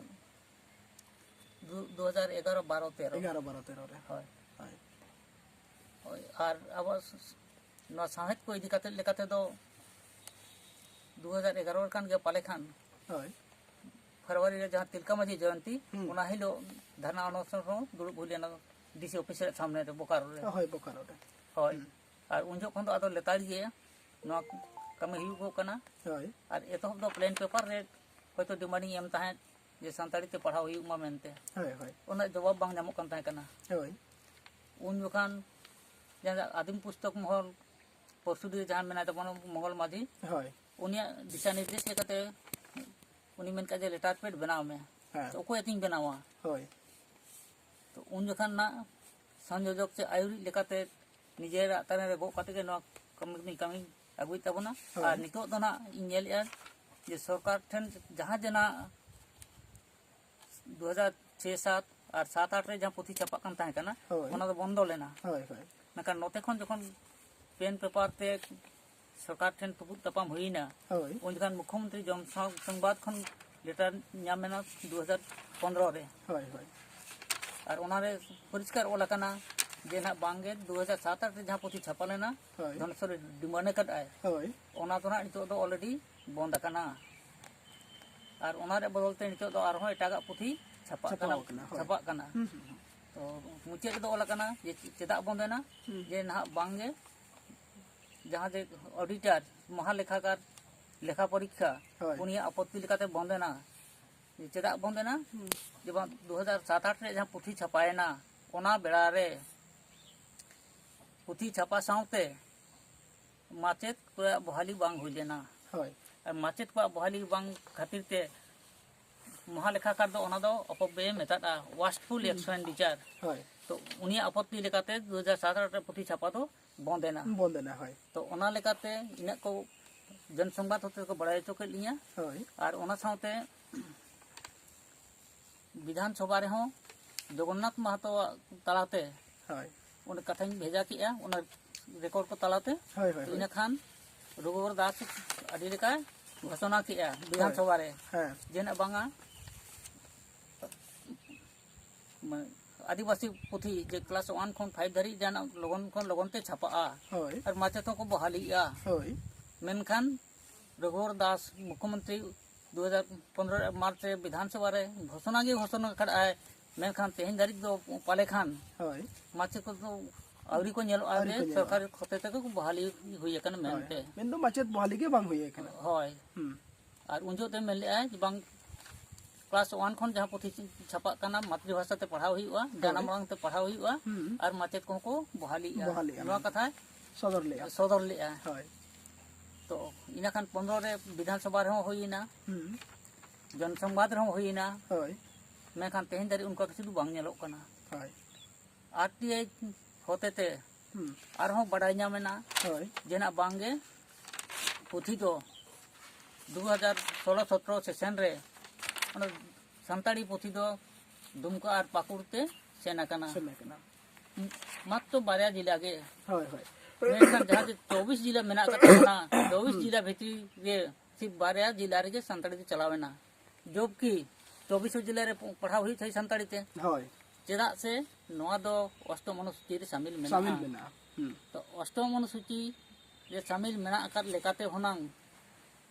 ᱫᱩ-, ᱫᱩ ᱦᱟᱡᱟᱨ ᱮᱜᱟᱨᱚ ᱵᱟᱨᱚ ᱛᱮᱨᱚ᱾ ᱮᱜᱟᱨᱚ ᱵᱟᱨᱚ ᱛᱮᱨᱚ ᱨᱮ᱾ ᱦᱳᱭ᱾ ᱦᱳᱭ᱾ ᱦᱳᱭ, ᱟᱨ ᱟᱵᱚᱣᱟᱜ ᱥ-, ᱥ-, ᱱᱚᱣᱟ ᱥᱟᱶᱦᱮᱫ ᱠᱚ ᱤᱫᱤ ᱠᱟᱛᱮ ᱞᱮᱠᱟ ᱛᱮᱫᱚ ᱫᱩ ᱦᱟᱡᱟᱨ ᱮᱜᱟᱨᱚ ᱠᱟᱱ ᱜᱮᱭᱟ ᱯᱟᱞᱮ ᱠᱷᱟᱱ᱾ ᱦᱳᱭ᱾ ᱯᱷᱮᱵᱽᱨᱩᱣᱟᱨᱤ ᱨᱮ ᱡᱟᱦᱟᱸ ᱛᱤᱞᱠᱟᱹ ᱢᱟᱹᱡᱷᱤ ᱡᱚᱭᱚᱱᱛᱤ, ᱦᱩᱸ᱾ ᱚᱱᱟ ᱦᱤᱞᱳᱜ ᱫᱷᱟᱨᱱᱟ ᱚᱱᱚᱥᱚᱱ ᱨᱮᱦᱚᱸ ᱫᱩᱲᱩᱵ ᱦᱩᱭ ᱞᱮᱱᱟ ᱰᱤ ᱥᱤ ᱚᱯᱷᱤᱥ ᱨᱮᱭᱟᱜ ᱥᱟᱢᱱᱮ ᱨᱮ, ᱵᱳᱠᱟᱨᱳ ᱨᱮ᱾ ᱦᱳᱭ, ᱵᱳᱠᱟᱨᱳ ᱨᱮ᱾ ᱦᱳᱭ᱾ ᱦᱩᱸ᱾ ᱟᱨ ᱩᱱ ᱡᱚᱠᱷᱚᱱ ᱫᱚ ᱟᱫᱚ ᱞᱮᱛᱟᱲ ᱜᱮ ᱱᱚᱣᱟ ᱠᱟᱹᱢᱤ ᱦᱩᱭᱩᱜᱚᱜ ᱠᱟᱱᱟ᱾ ᱦᱳᱭ᱾ ᱟᱨ ᱮᱛᱚᱦᱚᱵ ᱫᱚ ᱯᱞᱮᱱ ᱯᱮᱯᱟᱨ ᱨᱮ ᱦᱚᱭᱛᱳ ᱰᱤᱢᱟᱱᱰᱤᱧ ᱮᱢ ᱛᱟᱦᱮᱸᱫ ᱡᱮ ᱥᱟᱱᱛᱟᱲᱤ ᱛᱮ ᱯᱟᱲᱦᱟᱣ ᱦᱩᱭᱩᱜ ᱢᱟ ᱢᱮᱱᱛᱮ᱾ ᱦᱳᱭ, ᱦᱳᱭ᱾ ᱩᱱᱟᱹᱜ ᱡᱚᱵᱟᱵ ᱵᱟᱝ ᱧᱟᱢᱚᱜ ᱠᱟᱱ ᱛᱟᱦᱮᱸ ᱠᱟᱱᱟ᱾ ᱦᱳᱭ᱾ ᱩᱱ ᱡᱚᱠᱷᱟᱱ ᱡᱟᱦᱟᱸ ᱟᱹᱫᱤᱢ ᱯᱩᱥᱛᱚᱠ ᱢᱚᱦᱚᱞ ᱯᱚᱨᱥᱩᱫᱤ ᱡᱟᱦᱟᱸ ᱢᱮᱱᱟᱭ ᱛᱟᱵᱚᱱᱟ ᱢᱚᱝᱜᱚᱞ ᱢᱟᱹᱡᱷᱤ, ᱦᱳᱭ᱾ ᱩᱱᱤᱭᱟᱜ ᱫᱤᱥᱟ ᱱᱤᱨᱫᱮᱥ ᱞᱮᱠᱟᱛᱮ ᱩᱱᱤ ᱢᱮᱱ ᱠᱮᱫ ᱡᱮ ᱞᱮᱴᱟᱨ ᱯᱮᱰ ᱵᱮᱱᱟᱣ ᱢᱮ᱾ ᱦᱮᱸ᱾ ᱛᱚ ᱚᱠᱚᱭ ᱟᱛᱤᱧ ᱵᱮᱱᱟᱣᱟ? ᱦᱳᱭ᱾ ᱛᱚ ᱩᱱ ᱡᱚᱠᱷᱟᱱ ᱱᱟᱜ ᱥᱚᱝᱡᱳᱡᱚᱠ ᱥᱮ ᱟᱹᱭᱩᱨᱤᱡ ᱞᱮᱠᱟᱛᱮ ᱱᱤᱡᱮᱨᱟᱜ ᱛᱟᱨᱮᱱ ᱨᱮ ᱜᱚᱜ ᱠᱟᱛᱮ ᱜᱮ ᱱᱚᱣᱟ ᱠᱟᱹᱢᱤ ᱫᱚᱧ ᱠᱟᱹᱢᱤ ᱟᱹᱜᱩᱭᱮᱫ ᱛᱟᱵᱚᱱᱟ᱾ ᱦᱳᱭ᱾ ᱟᱨ ᱱᱤᱛᱚᱜ ᱫᱚ ᱱᱟᱜ ᱤᱧ ᱧᱮᱞᱮᱫᱼᱟ ᱡᱮ ᱥᱚᱨᱠᱟᱨ ᱴᱷᱮᱱ ᱡᱟᱦᱟᱸ ᱡᱮ ᱱᱟᱜ ᱫᱩ ᱦᱟᱡᱟᱨ ᱪᱷᱚᱭ ᱥᱟᱛ ᱟᱨ ᱥᱟᱛ ᱟᱴ ᱨᱮ ᱡᱟᱦᱟᱸ ᱯᱩᱛᱷᱤ ᱪᱷᱟᱯᱟᱜ ᱠᱟᱱ ᱛᱟᱦᱮᱸ ᱠᱟᱱᱟ, ᱦᱳᱭ᱾ ᱚᱱᱟ ᱫᱚ ᱵᱚᱱᱫᱚ ᱞᱮᱱᱟ᱾ ᱦᱳᱭ, ᱦᱳᱭ᱾ ᱢᱮᱱᱠᱷᱟᱱ ᱱᱚᱛᱮ ᱠᱷᱚᱱ ᱡᱚᱠᱷᱚᱱ ᱯᱮᱱ ᱯᱮᱯᱟᱨ ᱛᱮ ᱥᱚᱨᱠᱟᱨ ᱴᱷᱮᱱ ᱛᱩᱯᱩᱫ ᱛᱟᱯᱟᱢ ᱦᱩᱭᱮᱱᱟ, ᱦᱳᱭ᱾ ᱩᱱ ᱡᱚᱠᱷᱟᱱ ᱢᱩᱠᱷᱭᱚᱢᱚᱱᱛᱨᱤ ᱡᱚᱱ ᱥᱚᱝ-, ᱥᱚᱝᱵᱟᱫ ᱠᱷᱚᱱ ᱞᱮᱴᱟᱨ ᱧᱟᱢ ᱮᱱᱟ ᱫᱩ ᱦᱟᱡᱟᱨ ᱯᱚᱱᱨᱚ ᱨᱮ᱾ ᱦᱳᱭ, ᱦᱳᱭ᱾ ᱟᱨ ᱚᱱᱟᱨᱮ ᱯᱚᱨᱤᱥᱠᱟᱨ ᱚᱞ ᱟᱠᱟᱱᱟ ᱡᱮ ᱱᱟᱦᱟᱜ ᱵᱟᱝᱜᱮ ᱫᱩ ᱦᱟᱡᱟᱨ ᱥᱟᱛ ᱟᱴ ᱨᱮ ᱡᱟᱦᱟᱸ ᱯᱩᱛᱷᱤ ᱪᱷᱟᱯᱟ ᱞᱮᱱᱟ, ᱦᱳᱭ᱾ ᱫᱷᱚᱱᱮᱥᱣᱚᱨᱤ ᱰᱤᱢᱟᱱᱰ ᱟᱠᱟᱫ ᱟᱭ, ᱦᱳᱭ᱾ ᱚᱱᱟ ᱫᱚ ᱱᱟᱦᱟᱜ ᱱᱤᱛᱚᱜ ᱫᱚ already ᱵᱚᱱᱫ ᱟᱠᱟᱱᱟ᱾ ᱟᱨ ᱚᱱᱟ ᱨᱮᱭᱟᱜ ᱵᱚᱫᱚᱞ ᱛᱮ ᱱᱤᱛᱚᱜ ᱫᱚ ᱟᱨᱦᱚᱸ ᱮᱴᱟᱜᱟᱜ ᱯᱩᱛᱷᱤ ᱪᱷᱟᱯᱟᱜ ᱠᱟᱱᱟ, ᱪᱷᱟᱯᱟᱣ ᱟᱠᱟᱱᱟ, ᱦᱳᱭ᱾ ᱪᱷᱟᱯᱟᱜ ᱠᱟᱱᱟ᱾ ᱦᱩᱸ, ᱦᱩᱸ, ᱦᱩᱸ᱾ ᱛᱚ ᱢᱩᱪᱟᱹᱫ ᱨᱮᱫᱚ ᱚᱞ ᱟᱠᱟᱱᱟ ᱡᱮ ᱪᱮᱫᱟᱜ ᱵᱚᱱᱫ ᱮᱱᱟ? ᱦᱩᱸ᱾ ᱡᱮ ᱱᱟᱦᱟᱜ ᱵᱟᱝᱜᱮ ᱡᱟᱦᱟᱸ ᱡᱮ ᱚᱰᱤᱴᱟᱨ, ᱢᱚᱦᱟ ᱞᱮᱠᱷᱟᱠᱟᱨ ᱞᱮᱠᱷᱟ ᱯᱚᱨᱤᱠᱠᱷᱟ, ᱦᱳᱭ᱾ ᱩᱱᱤᱭᱟᱜ ᱟᱯᱚᱛᱛᱤ ᱞᱮᱠᱟᱛᱮ ᱵᱚᱱᱫ ᱮᱱᱟ᱾ ᱡᱮ ᱪᱮᱫᱟᱜ ᱵᱚᱱᱫ ᱮᱱᱟ? ᱦᱩᱸ᱾ ᱡᱮ ᱵᱟᱝ ᱫᱩ ᱦᱟᱡᱟᱨ ᱥᱟᱛ ᱟᱴ ᱨᱮ ᱡᱟᱦᱟᱸ ᱯᱩᱛᱷᱤ ᱪᱷᱟᱯᱟᱭᱮᱱᱟ, ᱚᱱᱟ ᱵᱮᱲᱟ ᱨᱮ ᱯᱩᱛᱷᱤ ᱪᱷᱟᱯᱟ ᱥᱟᱶᱛᱮ ᱢᱟᱪᱮᱫ ᱠᱚᱣᱟᱜ ᱵᱚᱦᱟᱞᱤ ᱵᱟᱝ ᱦᱩᱭ ᱞᱮᱱᱟ᱾ ᱦᱳᱭ᱾ ᱟᱨ ᱢᱟᱪᱮᱫ ᱠᱚᱣᱟᱜ ᱵᱚᱦᱟᱞᱤ ᱵᱟᱝ ᱠᱷᱟᱹᱛᱤᱨ ᱛᱮ ᱢᱚᱦᱟᱞᱮᱠᱷᱟᱠᱟᱨ ᱫᱚ ᱚᱱᱟ ᱫᱚ ᱚᱯᱚᱵᱭᱚᱭᱮ ᱢᱮᱛᱟᱜᱼᱟ, ᱣᱟᱥᱴᱯᱷᱩᱞ ᱮᱠᱥᱯᱮᱱᱰᱤᱪᱟᱨ᱾ ᱦᱳᱭ᱾ ᱛᱚ ᱩᱱᱤᱭᱟᱜ ᱟᱯᱚᱛᱛᱤ ᱞᱮᱠᱟᱛᱮ ᱫᱩ ᱦᱟᱡᱟᱨ ᱥᱟᱛ ᱨᱮ ᱯᱩᱛᱷᱤ ᱪᱷᱟᱯᱟ ᱫᱚ ᱵᱚᱱᱫ ᱮᱱᱟ᱾ ᱵᱚᱱᱫ ᱮᱱᱟ, ᱦᱳᱭ᱾ ᱛᱚ ᱚᱱᱟ ᱞᱮᱠᱟᱛᱮ ᱤᱱᱟᱹᱜ ᱠᱚ ᱡᱚᱱ ᱥᱚᱝᱵᱟᱫ ᱦᱚᱛᱮ ᱛᱮᱠᱚ ᱵᱟᱲᱟᱭ ᱦᱚᱪᱚ ᱠᱮᱫ ᱞᱤᱧᱟ᱾ ᱦᱳᱭ᱾ ᱟᱨ ᱚᱱᱟ ᱥᱟᱶᱛᱮ ᱵᱤᱫᱷᱟᱱ ᱥᱚᱵᱷᱟ ᱨᱮᱦᱚᱸ ᱡᱚᱜᱚᱱᱱᱟᱛᱷ ᱢᱟᱦᱟᱛᱚᱣᱟᱜ ᱛᱟᱞᱟᱛᱮ ᱦᱳᱭ᱾ ᱚᱸᱰᱮ ᱠᱟᱛᱷᱟᱧ ᱵᱷᱮᱡᱟ ᱠᱮᱜᱼᱟ, ᱚᱱᱟ ᱨᱮᱠᱚᱨᱰ ᱠᱚ ᱛᱟᱞᱟᱛᱮ᱾ ᱦᱳᱭ, ᱦᱳᱭ, ᱦᱳᱭ᱾ ᱤᱱᱟᱹ ᱠᱷᱟᱱ ᱨᱚᱜᱷᱩᱵᱚᱨ ᱫᱟᱥ ᱟᱹᱰᱤ ᱞᱮᱠᱟᱭ ᱜᱷᱳᱥᱚᱱᱟ ᱠᱮᱜᱼᱟ ᱵᱤᱫᱷᱟᱱ ᱦᱳᱭ᱾ ᱥᱚᱵᱷᱟ ᱨᱮ᱾ ᱦᱮᱸ᱾ ᱡᱮ ᱱᱟᱜ ᱵᱟᱝᱟ, ᱢᱟᱱᱮ, ᱟᱹᱫᱤᱵᱟᱹᱥᱤ ᱯᱩᱛᱷᱤ ᱡᱮ ᱠᱞᱟᱥ ᱚᱣᱟᱱ ᱠᱷᱚᱱ ᱯᱷᱟᱭᱤᱵᱷ ᱫᱷᱟᱹᱨᱤᱡ ᱡᱟᱦᱟᱱᱟᱜ ᱞᱚᱜᱚᱱ ᱠᱷᱚᱱ ᱞᱚᱜᱚᱱ ᱛᱮ ᱪᱷᱟᱯᱟᱜᱼᱟ᱾ ᱦᱳᱭ᱾ ᱟᱨ ᱢᱟᱪᱮᱫ ᱦᱚᱸᱠᱚ ᱵᱚᱦᱟᱞᱤᱜᱼᱟ᱾ ᱦᱳᱭ᱾ ᱢᱮᱱᱠᱷᱟᱱ ᱨᱚᱜᱷᱩᱵᱚᱨ ᱫᱟᱥ ᱢᱩᱠᱷᱭᱚᱢᱚᱱᱛᱨᱤ ᱫᱩ ᱦᱟᱡᱟᱨ ᱯᱚᱱᱨᱚ ᱢᱟᱨᱪ ᱨᱮ ᱵᱤᱫᱷᱟᱱ ᱥᱚᱵᱷᱟ ᱨᱮ ᱜᱷᱳᱥᱚᱱᱟ ᱜᱮ ᱜᱷᱳᱥᱚᱱᱟ ᱟᱠᱟᱫᱼᱟᱭ, ᱢᱮᱱᱠᱷᱟᱱ ᱛᱮᱦᱮᱧ ᱫᱷᱟᱹᱨᱤᱡ ᱫᱚ ᱯᱟᱞᱮ ᱠᱷᱟᱱ ᱦᱳᱭ᱾ ᱢᱟᱪᱮᱫ ᱠᱚᱫᱚ ᱟᱹᱣᱨᱤ ᱠᱚ ᱧᱮᱞᱚᱜᱼᱟ ᱟᱹᱣᱨᱤ ᱡᱮ ᱠᱚ ᱧᱮᱞᱚᱜᱼᱟ᱾ ᱥᱚᱨᱠᱟᱨᱤ ᱦᱚᱛᱮ ᱛᱮᱜᱮ ᱠᱚ ᱵᱚᱦᱟᱞᱤ ᱦᱩᱭ ᱟᱠᱟᱱᱟ ᱦᱳᱭ᱾ ᱢᱮᱱᱛᱮ᱾ ᱢᱮᱱᱫᱚ ᱢᱟᱪᱮᱫ ᱵᱚᱦᱟᱞᱤ ᱜᱮ ᱵᱟᱝ ᱦᱩᱭ ᱟᱠᱟᱱᱟ᱾ ᱦᱳᱭ᱾ ᱦᱩᱸ᱾ ᱟᱨ ᱩᱱ ᱡᱚᱦᱚᱜ ᱛᱮ ᱢᱮᱱ ᱞᱮᱫᱼᱟᱭ ᱡᱮ ᱵᱟᱝ, ᱠᱞᱟᱥ ᱚᱣᱟᱱ ᱠᱷᱚᱱ ᱡᱟᱦᱟᱸ ᱯᱩᱛᱷᱤ ᱪᱷᱟᱯᱟᱜ ᱠᱟᱱᱟ, ᱢᱟᱛᱨᱤᱵᱷᱟᱥᱟ ᱛᱮ ᱯᱟᱲᱦᱟᱣ ᱦᱩᱭᱩᱜᱼᱟ, ᱦᱳᱭ᱾ ᱡᱟᱱᱟᱢ ᱟᱲᱟᱝ ᱛᱮ ᱯᱟᱲᱦᱟᱣ ᱦᱩᱭᱩᱜᱼᱟ, ᱦᱩᱸ᱾ ᱟᱨ ᱢᱟᱪᱮᱫ ᱠᱚᱦᱚᱸ ᱠᱚ ᱵᱚᱦᱟᱞᱤᱜᱼᱟ᱾ ᱵᱚᱦᱟᱞᱤᱜᱼᱟ, ᱱᱚᱣᱟ ᱦᱩᱸ᱾ ᱠᱟᱛᱷᱟᱭ ᱥᱚᱫᱚᱨ ᱞᱮᱫᱼᱟ᱾ ᱥᱚᱫᱚᱨ ᱞᱮᱫᱼᱟ᱾ ᱦᱳᱭ᱾ ᱛᱚ, ᱤᱱᱟᱹ ᱠᱷᱟᱱ ᱯᱚᱱᱨᱚ ᱨᱮ ᱵᱤᱫᱷᱟᱱ ᱥᱚᱵᱷᱟ ᱨᱮᱦᱚᱸ ᱦᱩᱭᱮᱱᱟ, ᱦᱩᱸ᱾ ᱡᱚᱱ ᱥᱚᱝᱵᱟᱫ ᱨᱮᱦᱚᱸ ᱦᱩᱭᱮᱱᱟ, ᱦᱳᱭ᱾ ᱢᱮᱱᱠᱷᱟᱱ ᱛᱮᱦᱮᱧ ᱫᱷᱟᱹᱨᱤᱡ ᱚᱱᱠᱟ ᱠᱤᱪᱷᱩ ᱫᱚ ᱵᱟᱝ ᱧᱮᱞᱚᱜ ᱠᱟᱱᱟ᱾ ᱦᱳᱭ᱾ ᱟᱨ ᱴᱤ ᱟᱭ ᱦᱚᱛᱮ ᱛᱮ ᱦᱩᱸ᱾ ᱟᱨᱦᱚᱸ ᱵᱟᱰᱟᱭ ᱧᱟᱢ ᱮᱱᱟ ᱦᱳᱭ᱾ ᱡᱮ ᱱᱟᱜ ᱵᱟᱝᱜᱮ ᱯᱩᱛᱷᱤ ᱫᱚ ᱫᱩ ᱦᱟᱡᱟᱨ ᱥᱳᱞᱳ ᱥᱚᱛᱨᱚ ᱥᱮᱥᱚᱱ ᱨᱮ ᱚᱱᱟ ᱥᱟᱱᱛᱟᱲᱤ ᱯᱩᱛᱷᱤ ᱫᱚ ᱫᱩᱢᱠᱟ ᱟᱨ ᱯᱟᱹᱠᱩᱲ ᱛᱮ ᱥᱮᱱ ᱟᱠᱟᱱᱟ᱾ ᱥᱮᱱ ᱟᱠᱟᱱᱟ᱾ ᱢᱟᱛᱨᱚ ᱵᱟᱨᱭᱟ ᱡᱮᱞᱟ ᱜᱮ᱾ ᱦᱳᱭ, ᱦᱳᱭ᱾ ᱢᱮᱱᱠᱷᱟᱱ ᱡᱟᱦᱟᱸ ᱡᱮ ᱪᱚᱵᱵᱤᱥ ᱡᱮᱞᱟ ᱢᱮᱱᱟᱜ ᱟᱠᱟᱫ ᱛᱟᱵᱚᱱᱟ, ᱪᱚᱵᱵᱤᱥ ᱦᱩᱸ᱾ ᱡᱮᱞᱟ ᱵᱷᱤᱛᱨᱤ ᱨᱮ ᱥᱤᱨᱯ ᱵᱟᱨᱭᱟ ᱡᱮᱞᱟ ᱨᱮᱜᱮ ᱥᱟᱱᱛᱟᱲᱤ ᱫᱚ ᱪᱟᱞᱟᱣ ᱮᱱᱟ᱾ ᱡᱚᱵᱠᱤ ᱪᱚᱵᱵᱤᱥ ᱡᱮᱞᱟ ᱨᱮ ᱯᱟᱲᱦᱟᱣ ᱦᱩᱭᱩᱜ ᱛᱟᱦᱮᱸᱫ ᱥᱟᱱᱛᱟᱲᱤ ᱛᱮ᱾ ᱦᱳᱭ᱾ ᱪᱮᱫᱟᱜ ᱥᱮ ᱱᱚᱣᱟ ᱫᱚ ᱚᱥᱴᱚᱢ ᱚᱱᱩᱥᱩᱪᱤ ᱨᱮ ᱥᱟᱢᱤᱞ ᱢᱮᱱᱟᱜᱼᱟ᱾ ᱥᱟᱢᱤᱞ ᱢᱮᱱᱟᱜᱼᱟ᱾ ᱦᱩᱸ᱾ ᱛᱚ ᱚᱥᱴᱚᱢ ᱚᱱᱩᱥᱩᱪᱤ ᱨᱮ ᱥᱟᱢᱤᱞ ᱢᱮᱱᱟᱜ ᱟᱠᱟᱫ ᱞᱮᱠᱟᱛᱮ ᱦᱩᱱᱟᱝ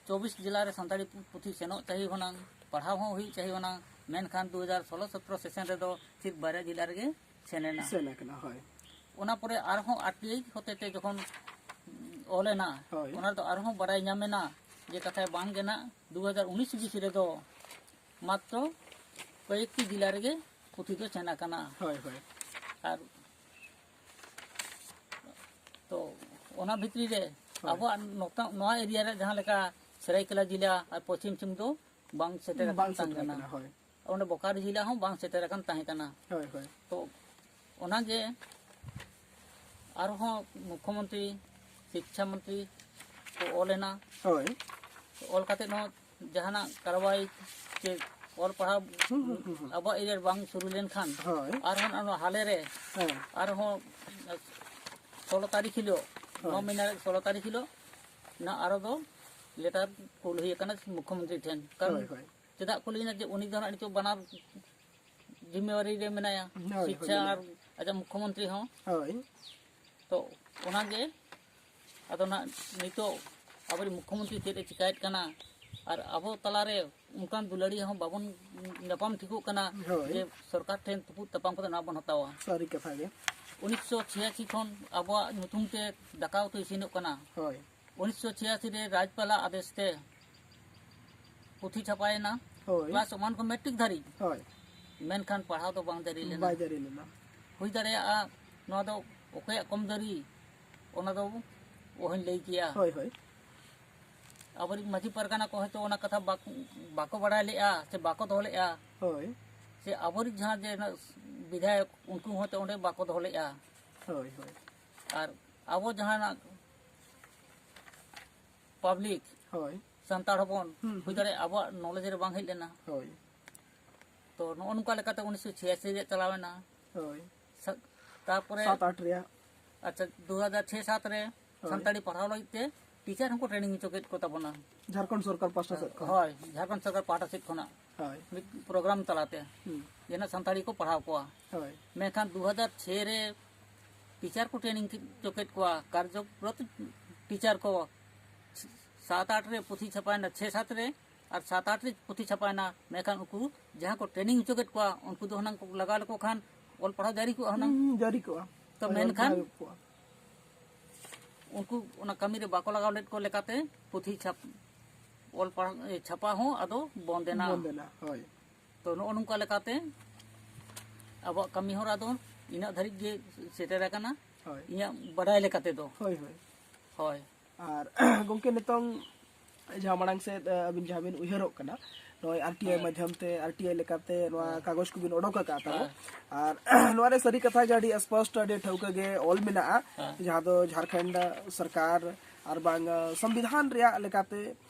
ᱪᱚᱵᱵᱤᱥ ᱡᱮᱞᱟ ᱨᱮ ᱥᱟᱱᱛᱟᱲᱤ ᱯᱩᱛᱷᱤ ᱥᱮᱱᱚᱜ ᱪᱟᱹᱦᱤ ᱦᱩᱱᱟᱝ, ᱯᱟᱲᱦᱟᱣ ᱦᱚᱸ ᱦᱩᱭᱩᱜ ᱪᱟᱹᱦᱤ ᱦᱩᱱᱟᱝ, ᱢᱮᱱᱠᱷᱟᱱ ᱫᱩ ᱦᱟᱡᱟᱨ ᱥᱳᱞᱳ ᱥᱚᱛᱨᱚ ᱥᱮᱥᱚᱱ ᱨᱮᱫᱚ ᱥᱤᱨᱯ ᱵᱟᱨᱭᱟ ᱡᱮᱞᱟ ᱨᱮᱜᱮ ᱥᱮᱱ ᱮᱱᱟ᱾ ᱥᱮᱱ ᱟᱠᱟᱱᱟ, ᱦᱳᱭ᱾ ᱚᱱᱟ ᱯᱚᱨᱮ ᱟᱨᱦᱚᱸ ᱟᱨ ᱴᱤ ᱟᱭ ᱦᱚᱛᱮ ᱛᱮ ᱡᱚᱠᱷᱚᱱ ᱚᱞ ᱮᱱᱟ, ᱦᱳᱭ᱾ ᱚᱱᱟ ᱨᱮᱫᱚ ᱟᱨᱦᱚᱸ ᱵᱟᱰᱟᱭ ᱧᱟᱢ ᱮᱱᱟ ᱡᱮ ᱠᱟᱛᱷᱟ ᱵᱟᱝ ᱜᱮ ᱱᱟᱜ ᱫᱩ ᱦᱟᱡᱟᱨ ᱩᱱᱤᱥ ᱵᱤᱥ ᱨᱮᱫᱚ ᱢᱟᱛᱨᱚ ᱠᱚᱭᱮᱠᱴᱤ ᱡᱮᱞᱟ ᱨᱮᱜᱮ ᱯᱩᱛᱷᱤ ᱫᱚ ᱥᱮᱱ ᱟᱠᱟᱱᱟ᱾ ᱦᱳᱭ, ᱦᱳᱭ᱾ ᱟᱨ ᱛᱚ ᱚᱱᱟ ᱵᱷᱤᱛᱨᱤ ᱨᱮ ᱦᱳᱭ᱾ ᱟᱵᱚᱣᱟᱜ ᱱᱚᱛᱮ, ᱱᱚᱣᱟ ᱮᱨᱤᱭᱟ ᱨᱮ ᱡᱟᱦᱟᱸ ᱞᱮᱠᱟ ᱥᱟᱹᱨᱟᱹᱭᱠᱮᱞᱟ ᱡᱤᱞᱟ ᱟᱨ ᱯᱚᱪᱷᱤᱢ ᱥᱤᱝᱵᱷᱩᱢ ᱫᱚ ᱵᱟᱝ ᱥᱮᱴᱮᱨ ᱵᱟᱝ ᱟᱠᱟᱱ ᱛᱟᱦᱮᱸ ᱥᱮᱴᱮᱨ ᱠᱟᱱᱟ᱾ ᱟᱠᱟᱱᱟ, ᱦᱳᱭ᱾ ᱚᱸᱰᱮ ᱵᱳᱠᱟᱨᱳ ᱡᱤᱞᱟ ᱦᱚᱸ ᱵᱟᱝ ᱥᱮᱴᱮᱨ ᱟᱠᱟᱱ ᱛᱟᱦᱮᱸ ᱠᱟᱱᱟ᱾ ᱦᱳᱭ, ᱦᱳᱭ᱾ ᱛᱚ ᱚᱱᱟᱜᱮ ᱟᱨᱦᱚᱸ ᱢᱩᱠᱷᱭᱚᱢᱚᱱᱛᱨᱤ, ᱥᱤᱠᱪᱷᱟ ᱢᱚᱱᱛᱨᱤ ᱠᱚ ᱚᱞ ᱮᱱᱟ᱾ ᱦᱳᱭ᱾ ᱚᱞ ᱠᱟᱛᱮᱫ ᱦᱚᱸ ᱡᱟᱦᱟᱱᱟᱜ ᱠᱟᱨᱣᱟᱭ ᱪᱮ ᱚᱞ ᱯᱟᱲᱦᱟᱣ ᱦᱩᱸ, ᱦᱩᱸ, ᱦᱩᱸ, ᱦᱩᱸ᱾ ᱟᱵᱚᱣᱟᱜ ᱮᱨᱤᱭᱟ ᱨᱮ ᱵᱟᱝ ᱥᱩᱨᱩ ᱞᱮᱱᱠᱷᱟᱱ ᱦᱳᱭ᱾ ᱟᱨᱦᱚᱸ ᱚᱱᱟ ᱦᱟᱞᱮ ᱨᱮ ᱦᱮᱸ᱾ ᱟᱨᱦᱚᱸ ᱥᱳᱞᱳ ᱛᱟᱹᱨᱤᱠᱷ ᱦᱤᱞᱳᱜ, ᱦᱳᱭ᱾ ᱱᱚᱣᱟ ᱢᱟᱹᱦᱱᱟᱹ ᱨᱮ ᱥᱳᱞᱳ ᱛᱟᱹᱨᱤᱠᱷ ᱦᱤᱞᱳᱜ ᱱᱟ ᱟᱨᱚ ᱫᱚ ᱞᱮᱴᱟᱨ ᱠᱩᱞ ᱦᱩᱭ ᱟᱠᱟᱱᱟ ᱢᱩᱠᱷᱭᱚᱢᱚᱱᱛᱨᱤ ᱴᱷᱮᱱ᱾ ᱠᱟᱨᱚᱱ ᱦᱳᱭ, ᱦᱳᱭ᱾ ᱪᱮᱫᱟᱜ ᱠᱩᱞ ᱦᱩᱭᱱᱟ ᱡᱮ ᱩᱱᱤ ᱫᱚ ᱱᱟᱜ ᱱᱤᱛᱚᱜ ᱵᱟᱱᱟᱨ ᱡᱤᱢᱢᱮᱣᱟᱨᱤ ᱨᱮ ᱢᱮᱱᱟᱭᱟ, ᱦᱳᱭ, ᱦᱳᱭ, ᱥᱤᱠᱪᱷᱟ ᱢᱮᱱᱟᱭᱟ᱾ ᱟᱨ ᱟᱡᱟᱜ ᱢᱩᱠᱷᱭᱚᱢᱚᱱᱛᱨᱤ ᱦᱚᱸ᱾ ᱦᱳᱭ᱾ ᱛᱚ ᱚᱱᱟᱜᱮ ᱟᱫᱚ ᱱᱟᱜ ᱱᱤᱛᱚᱜ ᱟᱵᱚᱨᱮᱱ ᱢᱩᱠᱷᱭᱚᱢᱚᱱᱛᱨᱤ ᱪᱮᱫ ᱮ ᱪᱤᱠᱟᱹᱭᱮᱫ ᱠᱟᱱᱟ ᱟᱨ ᱟᱵᱚ ᱛᱟᱞᱟᱨᱮ ᱚᱱᱠᱟᱱ ᱫᱩᱞᱟᱹᱲᱤᱭᱟᱹ ᱦᱚᱸ ᱵᱟᱵᱚᱱ ᱧᱟᱯᱟᱢ ᱴᱷᱤᱠᱚᱜ ᱠᱟᱱᱟ ᱦᱳᱭ᱾ ᱡᱮ ᱥᱚᱨᱠᱟᱨ ᱴᱷᱮᱱ ᱛᱩᱯᱩᱫ ᱛᱟᱯᱟᱢ ᱠᱟᱛᱮ ᱱᱚᱣᱟ ᱵᱚᱱ ᱦᱟᱛᱟᱣᱟ᱾ ᱥᱟᱹᱨᱤ ᱠᱟᱛᱷᱟ ᱜᱮ᱾ ᱩᱱᱤᱥᱥᱚ ᱪᱷᱤᱭᱟᱥᱤ ᱠᱷᱚᱱ ᱟᱵᱚᱣᱟᱜ ᱧᱩᱛᱩᱢ ᱛᱮ ᱫᱟᱠᱟ ᱩᱛᱩ ᱤᱥᱤᱱᱚᱜ ᱠᱟᱱᱟ᱾ ᱦᱳᱭ᱾ ᱩᱱᱤᱥᱥᱚ ᱪᱷᱤᱭᱟᱥᱤ ᱨᱮ ᱨᱟᱡᱽᱯᱟᱞᱟ ᱟᱫᱮᱥ ᱛᱮ ᱯᱩᱛᱷᱤ ᱪᱷᱟᱯᱟᱭᱮᱱᱟ᱾ ᱦᱳᱭ᱾ ᱠᱞᱟᱥ ᱚᱣᱟᱱ ᱠᱷᱚᱱ ᱢᱮᱴᱨᱤᱠ ᱫᱷᱟᱹᱨᱤᱡ᱾ ᱦᱳᱭ᱾ ᱢᱮᱱᱠᱷᱟᱱ ᱯᱟᱲᱦᱟᱣ ᱫᱚ ᱵᱟᱝ ᱡᱟᱹᱨᱤ ᱞᱮᱱᱟ᱾ ᱵᱟᱭ ᱡᱟᱹᱨᱤ ᱞᱮᱱᱟ᱾ ᱦᱩᱭ ᱫᱟᱲᱮᱭᱟᱜᱼᱟ ᱱᱚᱣᱟ ᱫᱚ ᱚᱠᱚᱭᱟᱜ ᱠᱚᱢᱡᱳᱨᱤ, ᱚᱱᱟ ᱫᱚ ᱚᱦᱚᱧ ᱞᱟᱹᱭ ᱠᱮᱭᱟ᱾ ᱦᱳᱭ, ᱦᱳᱭ᱾ ᱟᱵᱚᱨᱤᱡ ᱢᱟᱹᱡᱷᱤ ᱯᱟᱨᱜᱟᱱᱟ ᱠᱚ ᱦᱚᱭᱛᱳ ᱚᱱᱟ ᱠᱟᱛᱷᱟ ᱵᱟᱠ-, ᱵᱟᱠᱚ ᱵᱟᱲᱟᱭ ᱞᱮᱫᱼᱟ ᱥᱮ ᱵᱟᱠᱚ ᱫᱚᱦᱚ ᱞᱮᱫᱼᱟ᱾ ᱦᱳᱭ᱾ ᱥᱮ ᱟᱵᱚᱨᱤᱡ ᱡᱟᱦᱟᱸ ᱡᱮ ᱵᱤᱫᱷᱟᱭᱚᱠ, ᱩᱱᱠᱩ ᱦᱚᱸ ᱦᱚᱭᱛᱳ ᱚᱸᱰᱮ ᱵᱟᱠᱚ ᱫᱚᱦᱚ ᱞᱮᱫᱼᱟ᱾ ᱦᱳᱭ, ᱦᱳᱭ᱾ ᱟᱨ ᱟᱵᱚ ᱡᱟᱦᱟᱱᱟᱜ ᱯᱟᱵᱽᱞᱤᱠ, ᱦᱳᱭ᱾ ᱥᱟᱱᱛᱟᱲ ᱦᱚᱯᱚᱱ, ᱦᱩᱸ, ᱦᱩᱭ ᱦᱩᱸ᱾ ᱫᱟᱲᱮᱭᱟᱜᱼᱟ ᱟᱵᱚᱣᱟᱜ ᱱᱚᱞᱮᱡᱽ ᱨᱮ ᱵᱟᱝ ᱦᱮᱡ ᱞᱮᱱᱟ᱾ ᱦᱳᱭ᱾ ᱛᱚ ᱱᱚᱜᱼᱚ ᱱᱚᱝᱠᱟ ᱞᱮᱠᱟᱛᱮ ᱩᱱᱤᱥᱥᱚ ᱪᱷᱤᱭᱟᱥᱤ ᱨᱮ ᱪᱟᱞᱟᱣ ᱮᱱᱟ᱾ ᱦᱳᱭ᱾ ᱥᱟ-, ᱛᱟᱨᱯᱚᱨᱮ ᱥᱟᱛ ᱟᱴ ᱨᱮᱭᱟᱜ᱾ ᱟᱪᱪᱷᱟ, ᱫᱩ ᱦᱟᱡᱟᱨ ᱪᱷᱚᱭ ᱥᱟᱛ ᱨᱮ ᱦᱳᱭ᱾ ᱥᱟᱱᱛᱟᱲᱤ ᱯᱟᱲᱦᱟᱣ ᱞᱟᱹᱜᱤᱫ ᱛᱮ ᱴᱤᱪᱟᱨ ᱦᱚᱸᱠᱚ ᱴᱨᱮᱱᱤᱝ ᱦᱚᱪᱚ ᱠᱮᱫ ᱠᱚ ᱛᱟᱵᱚᱱᱟ᱾ ᱡᱷᱟᱲᱠᱷᱚᱸᱰ ᱥᱚᱨᱠᱟᱨ ᱯᱟᱥᱴᱟ ᱥᱮᱫ ᱠᱷᱚᱱ᱾ ᱦᱳᱭ, ᱡᱷᱟᱲᱠᱷᱚᱸᱰ ᱥᱚᱨᱠᱟᱨ ᱯᱟᱦᱴᱟ ᱥᱮᱫ ᱠᱷᱚᱱᱟᱜ ᱦᱳᱭ᱾ ᱢᱤᱫ ᱯᱨᱳᱜᱨᱟᱢ ᱛᱟᱞᱟᱛᱮ ᱦᱩᱸ᱾ ᱡᱮ ᱱᱟᱜ ᱥᱟᱱᱛᱟᱲᱤ ᱠᱚ ᱯᱟᱲᱦᱟᱣ ᱠᱚᱣᱟ᱾ ᱦᱳᱭ᱾ ᱢᱮᱱᱠᱷᱟᱱ ᱫᱩ ᱦᱟᱡᱟᱨ ᱪᱷᱚᱭ ᱨᱮ ᱴᱤᱪᱟᱨ ᱠᱚ ᱴᱨᱮᱱᱤᱝ ᱦᱚᱪᱚ ᱠᱮᱫ ᱠᱚᱣᱟ, ᱠᱟᱨᱡᱚᱨᱚᱛ ᱴᱤᱪᱟᱨ ᱠᱚ᱾ ᱥᱟᱛ ᱟᱴ ᱨᱮ ᱯᱩᱛᱷᱤ ᱪᱷᱟᱯᱟᱭᱮᱱᱟ, ᱪᱷᱚᱭ ᱥᱟᱛ ᱨᱮ, ᱟᱨ ᱥᱟᱛ ᱟᱴ ᱨᱮ ᱯᱩᱛᱷᱤ ᱪᱷᱟᱯᱟᱭᱮᱱᱟ᱾ ᱢᱮᱱᱠᱷᱟᱱ ᱩᱱᱠᱩ ᱡᱟᱦᱟᱸ ᱠᱚ ᱴᱨᱮᱱᱤᱝ ᱦᱚᱪᱚ ᱠᱮᱫ ᱠᱚᱣᱟ, ᱩᱱᱠᱩ ᱫᱚ ᱦᱩᱱᱟᱹᱝ ᱠᱚ ᱞᱟᱜᱟᱣ ᱞᱮᱠᱚ ᱠᱷᱟᱱ ᱚᱞ ᱯᱟᱲᱦᱟᱣ ᱡᱟᱹᱨᱤ ᱠᱚᱜᱼᱟ ᱦᱩᱱᱟᱹᱝ᱾ ᱦᱩᱸ, ᱡᱟᱹᱨᱤ ᱠᱚᱜᱼᱟ᱾ ᱛᱚ ᱦᱳᱭ, ᱚᱞ ᱢᱮᱱᱠᱷᱟᱱ ᱯᱟᱲᱦᱟᱣ ᱠᱚᱜᱼᱟ᱾ ᱩᱱᱠᱩ ᱚᱱᱟ ᱠᱟᱹᱢᱤ ᱨᱮ ᱵᱟᱠᱚ ᱞᱟᱜᱟᱣ ᱞᱮᱫ ᱠᱚ ᱞᱮᱠᱟᱛᱮ ᱯᱩᱛᱷᱤ ᱪᱷᱟᱯ-, ᱚᱞ ᱯᱟᱲᱦᱟᱣ, ᱮ, ᱪᱷᱟᱯᱟ ᱦᱚᱸ ᱟᱫᱚ ᱵᱚᱱᱫ ᱮᱱᱟ᱾ ᱵᱚᱱᱫ ᱮᱱᱟ, ᱦᱳᱭ᱾ ᱛᱚ ᱱᱚᱜᱼᱚ ᱱᱚᱝᱠᱟ ᱞᱮᱠᱟᱛᱮ ᱟᱵᱚᱣᱟᱜ ᱠᱟᱹᱢᱤ ᱦᱚᱨᱟ ᱫᱚ ᱤᱱᱟᱹᱜ ᱫᱷᱟᱹᱨᱤᱡ ᱜᱮ ᱥᱮᱴᱮᱨ ᱟᱠᱟᱱᱟ, ᱦᱳᱭ᱾ ᱤᱧᱟᱹᱜ ᱵᱟᱰᱟᱭ ᱞᱮᱠᱟ ᱛᱮᱫᱚ᱾ ᱦᱳᱭ, ᱦᱳᱭ᱾ ᱦᱳᱭ᱾ ᱟᱨ ᱜᱚᱢᱠᱮ, ᱱᱤᱛᱚᱝ ᱡᱟᱦᱟᱸ ᱢᱟᱲᱟᱝ ᱥᱮᱫ, ᱮ, ᱟᱹᱵᱤᱱ ᱡᱟᱦᱟᱸ ᱵᱤᱱ ᱩᱭᱦᱟᱹᱨᱚᱜ ᱠᱟᱱᱟ, ᱱᱚᱜᱼᱚᱭ ᱟᱨ ᱴᱤ ᱟᱭ ᱦᱮᱸ᱾ ᱢᱟᱫᱽᱫᱷᱚᱢ ᱛᱮ, ᱟᱨ ᱴᱤ ᱟᱭ ᱞᱮᱠᱟᱛᱮ ᱱᱚᱣᱟ ᱦᱮᱸ᱾ ᱠᱟᱜᱚᱡᱽ ᱠᱚᱵᱤᱱ ᱚᱰᱚᱠ ᱟᱠᱟᱫ ᱛᱟᱵᱚᱱ᱾ ᱦᱮᱸ᱾ ᱟᱨ ᱱᱚᱣᱟ ᱨᱮ ᱥᱟᱹᱨᱤ ᱠᱟᱛᱷᱟ ᱜᱮ ᱟᱹᱰᱤ ᱥᱯᱚᱥᱴ, ᱟᱹᱰᱤ ᱴᱷᱟᱹᱣᱠᱟᱹ ᱜᱮ ᱚᱞ ᱢᱮᱱᱟᱜᱼᱟ, ᱦᱮᱸ᱾ ᱡᱟᱦᱟᱸ ᱫᱚ ᱡᱷᱟᱲᱠᱷᱚᱸᱰ ᱥᱚᱨᱠᱟᱨ ᱟᱨ ᱵᱟᱝ, ᱮ, ᱥᱚᱝᱵᱤᱫᱷᱟᱱ ᱨᱮᱭᱟᱜ ᱞᱮᱠᱟᱛᱮ,